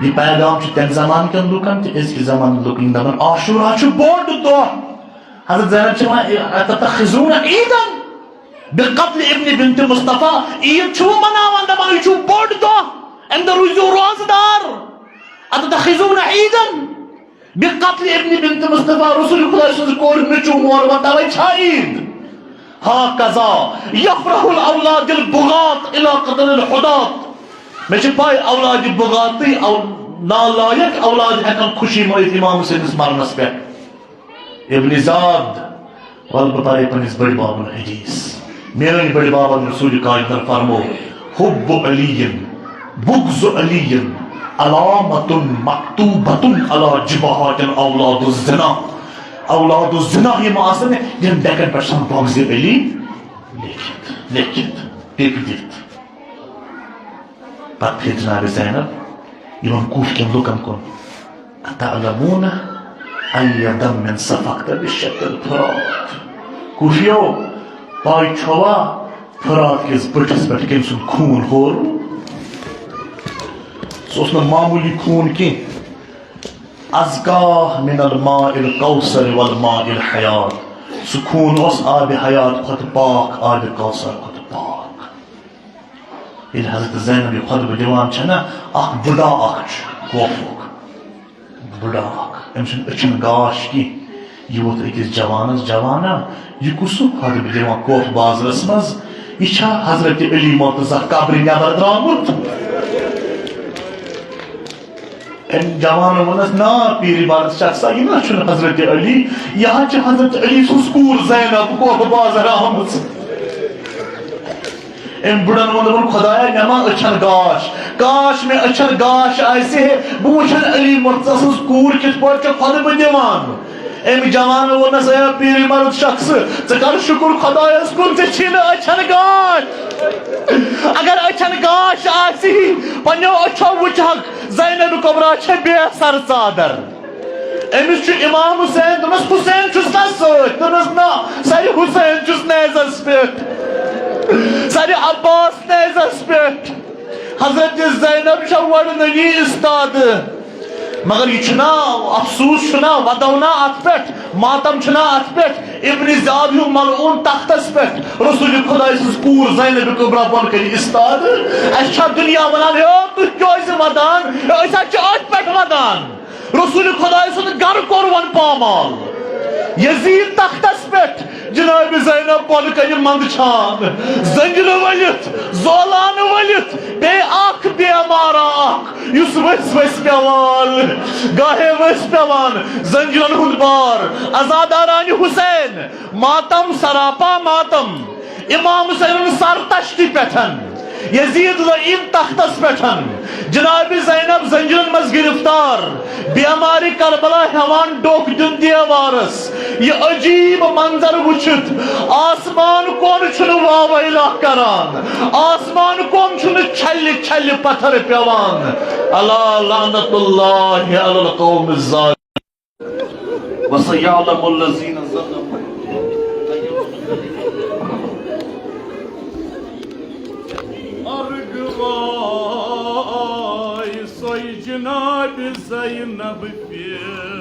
یہِ پیغام چھُ تمہِ زمانہٕ کٮ۪ن لُکن تہِ أزکہِ زمانہٕ لُکن دپان، عاشورہ چھُ بوٚڑ دۄہ۔ حضرت زینب چھِ ونان، اتتخذون عیدا بقتل ابن بنت مصطفیٰ، عید چھِوٕ مناوان، دپان، یہِ چھُ بوٚڑ دۄہ، امہِ دۄہ روٗزِو روزٕ دار۔ اتتخذون عیدا۔ بقتل ابن بنت مصطفیٰ، رسول خدا سٕنٛز کورِ نیٚچو مور وۄنۍ توے چھا عید؟ ہاکذا یفرح الاولاد البغاة الی قتل الحداة۔ مےٚ چھِ پاے اولاد بغاتٕے، او-، نالایق اولاد ہٮ۪کن خوشی مٲنِتھ امام حسینس مرنس پٮ۪ٹھ۔ ابن زیاد، وَلہٕ بہٕ پَرے پننِس بٔڑِ بابَن حدیث۔ میٲنۍ بٔڑِ بابَن رسول کائنات فرمو، حب علی، بغض علی، علامة مكتوبة على جبهات اولاد الزنا۔ اولاد الزنا یِم آسن، یِم ڈیکن پٮ۪ٹھ چھُ آسان بغض علی لیکھِتھ، لیکھِتھ، ٹِک دِتھ۔ پتہٕ پھِر جناب زینب یِمن کوٗفکٮ۪ن لُکن کُن، "أتعلمون أي دم سفكت بشق الفرات؟" کوٗفیو، پاے چھوا فرات کِس بٔٹھِس پٮ۪ٹھ کٔمۍ سُنٛد خوٗن ہورُن؟ سُہ اوس نہٕ معموٗلی خوٗن کینٛہہ۔ أزكى من الماء الكوثر والماء الحياة۔ سُہ خوٗن اوس آبِ حیات کھۄتہٕ پاک، آبِ کوثر کھۄتہٕ پاک۔ ییٚلہِ حضرت زینب یہِ خطبہٕ دِوان چھےٚ نا، اکھ بُڈا اکھ چھُ کوفُک، بُڈا اکھ، أمۍ سُنٛد أچھن گاش کینٛہہ، یہِ ووٚتھ أکِس جوانس، "جوانا، یہِ کُس خطبہٕ دِوان کوفہٕ بازرس منٛز؟ یہِ چھا حضرت علی مرتضی قبرِ نٮ۪بر درٛامُت؟" أمۍ جوانو ووٚننس، "نا، پیٖرِ مرد شخصا، یہِ نہ چھُنہٕ حضرت علی، یہِ حظ چھِ حضرت علی سٕنٛز کوٗر زینب کوفہٕ بازر آمٕژ۔" أمۍ بُڈن ووٚن، دوٚپُن، "خدایا، مےٚ ما أچھن گاش؟ کاش مےٚ أچھن گاش آسہِ ہے، بہٕ وٕچھن علی مرتضی سٕنٛز کوٗر کِتھ پٲٹھۍ چھےٚ خطبہٕ دِوان۔" أمۍ جوانو ووٚننس، "اے پیٖرِ مرد شخص، ژٕ کر شُکُر خدایس کُن، ژےٚ چھی نہٕ أچھن گاش۔ اگر أچھن گاش آسہِ ہے، پننیو أچھو وٕچھہکھ، زینب کبریٰ چھےٚ بے سر ژادر۔" أمِس چھُ امام حسین، دوٚپنس، "حسین چھُس نا سۭتۍ؟" دوٚپنس، "نہ، سر حسین چھُس نیزس پٮ۪ٹھ، سر عباس نیزس پٮ۪ٹھ۔" حضرت زینب چھےٚ وڑنٔنی استاد۔ مگر یہِ چھُنا افسوس، چھُنا ودونا اتھ پٮ۪ٹھ، ماتم چھُنا اتھ پٮ۪ٹھ، ابن زیاد ہیوٗ ملعون تختس پٮ۪ٹھ رسول خداے سٕنٛز کوٗر زینب کبریٰ بۄن کنہِ استاد۔ اسہِ چھا دُنیا ونان، "ہے، تُہۍ کیازِ ودان؟ ہے، أسۍ حظ چھِ أتھۍ پٮ۪ٹھ ودان۔" رسول خداے سُنٛد گرٕ کوٚر وۄنۍ پامال۔ یزید تختس پٮ۪ٹھ، جناب زینب بۄنہٕ کنہِ منٛدچھان، زنجیرٕ ؤلِتھ، زولانہٕ ؤلِتھ، بیٚیہِ اکھ بیمارا اکھ، یُس ؤسۍ ؤسۍ پٮ۪وان، گاہے ؤسۍ پٮ۪وان، زنجیرن ہُنٛد بار، عزادارانہِ حسین، ماتم، سراپا ماتم۔ امام حسینن سر تشتہِ پٮ۪ٹھ، یزید لعین تختس پٮ۪ٹھ، جناب زینب زنجیرن منٛز گرفتار، بیمارِ کربلا ہٮ۪وان ڈوٚکھ دیُن دیوارس۔ یہِ عجیب منظر وٕچھِتھ آسمان کۄن چھُنہٕ واویلا کران، آسمان کۄن چھُنہٕ چھلہِ چھلہِ پتھر پٮ۪وان۔ الا لعنت اللہ علی القوم الظالمین۔ وسيعلم الذين ظلموا۔ ارغواي سوي جناب زينب پھر۔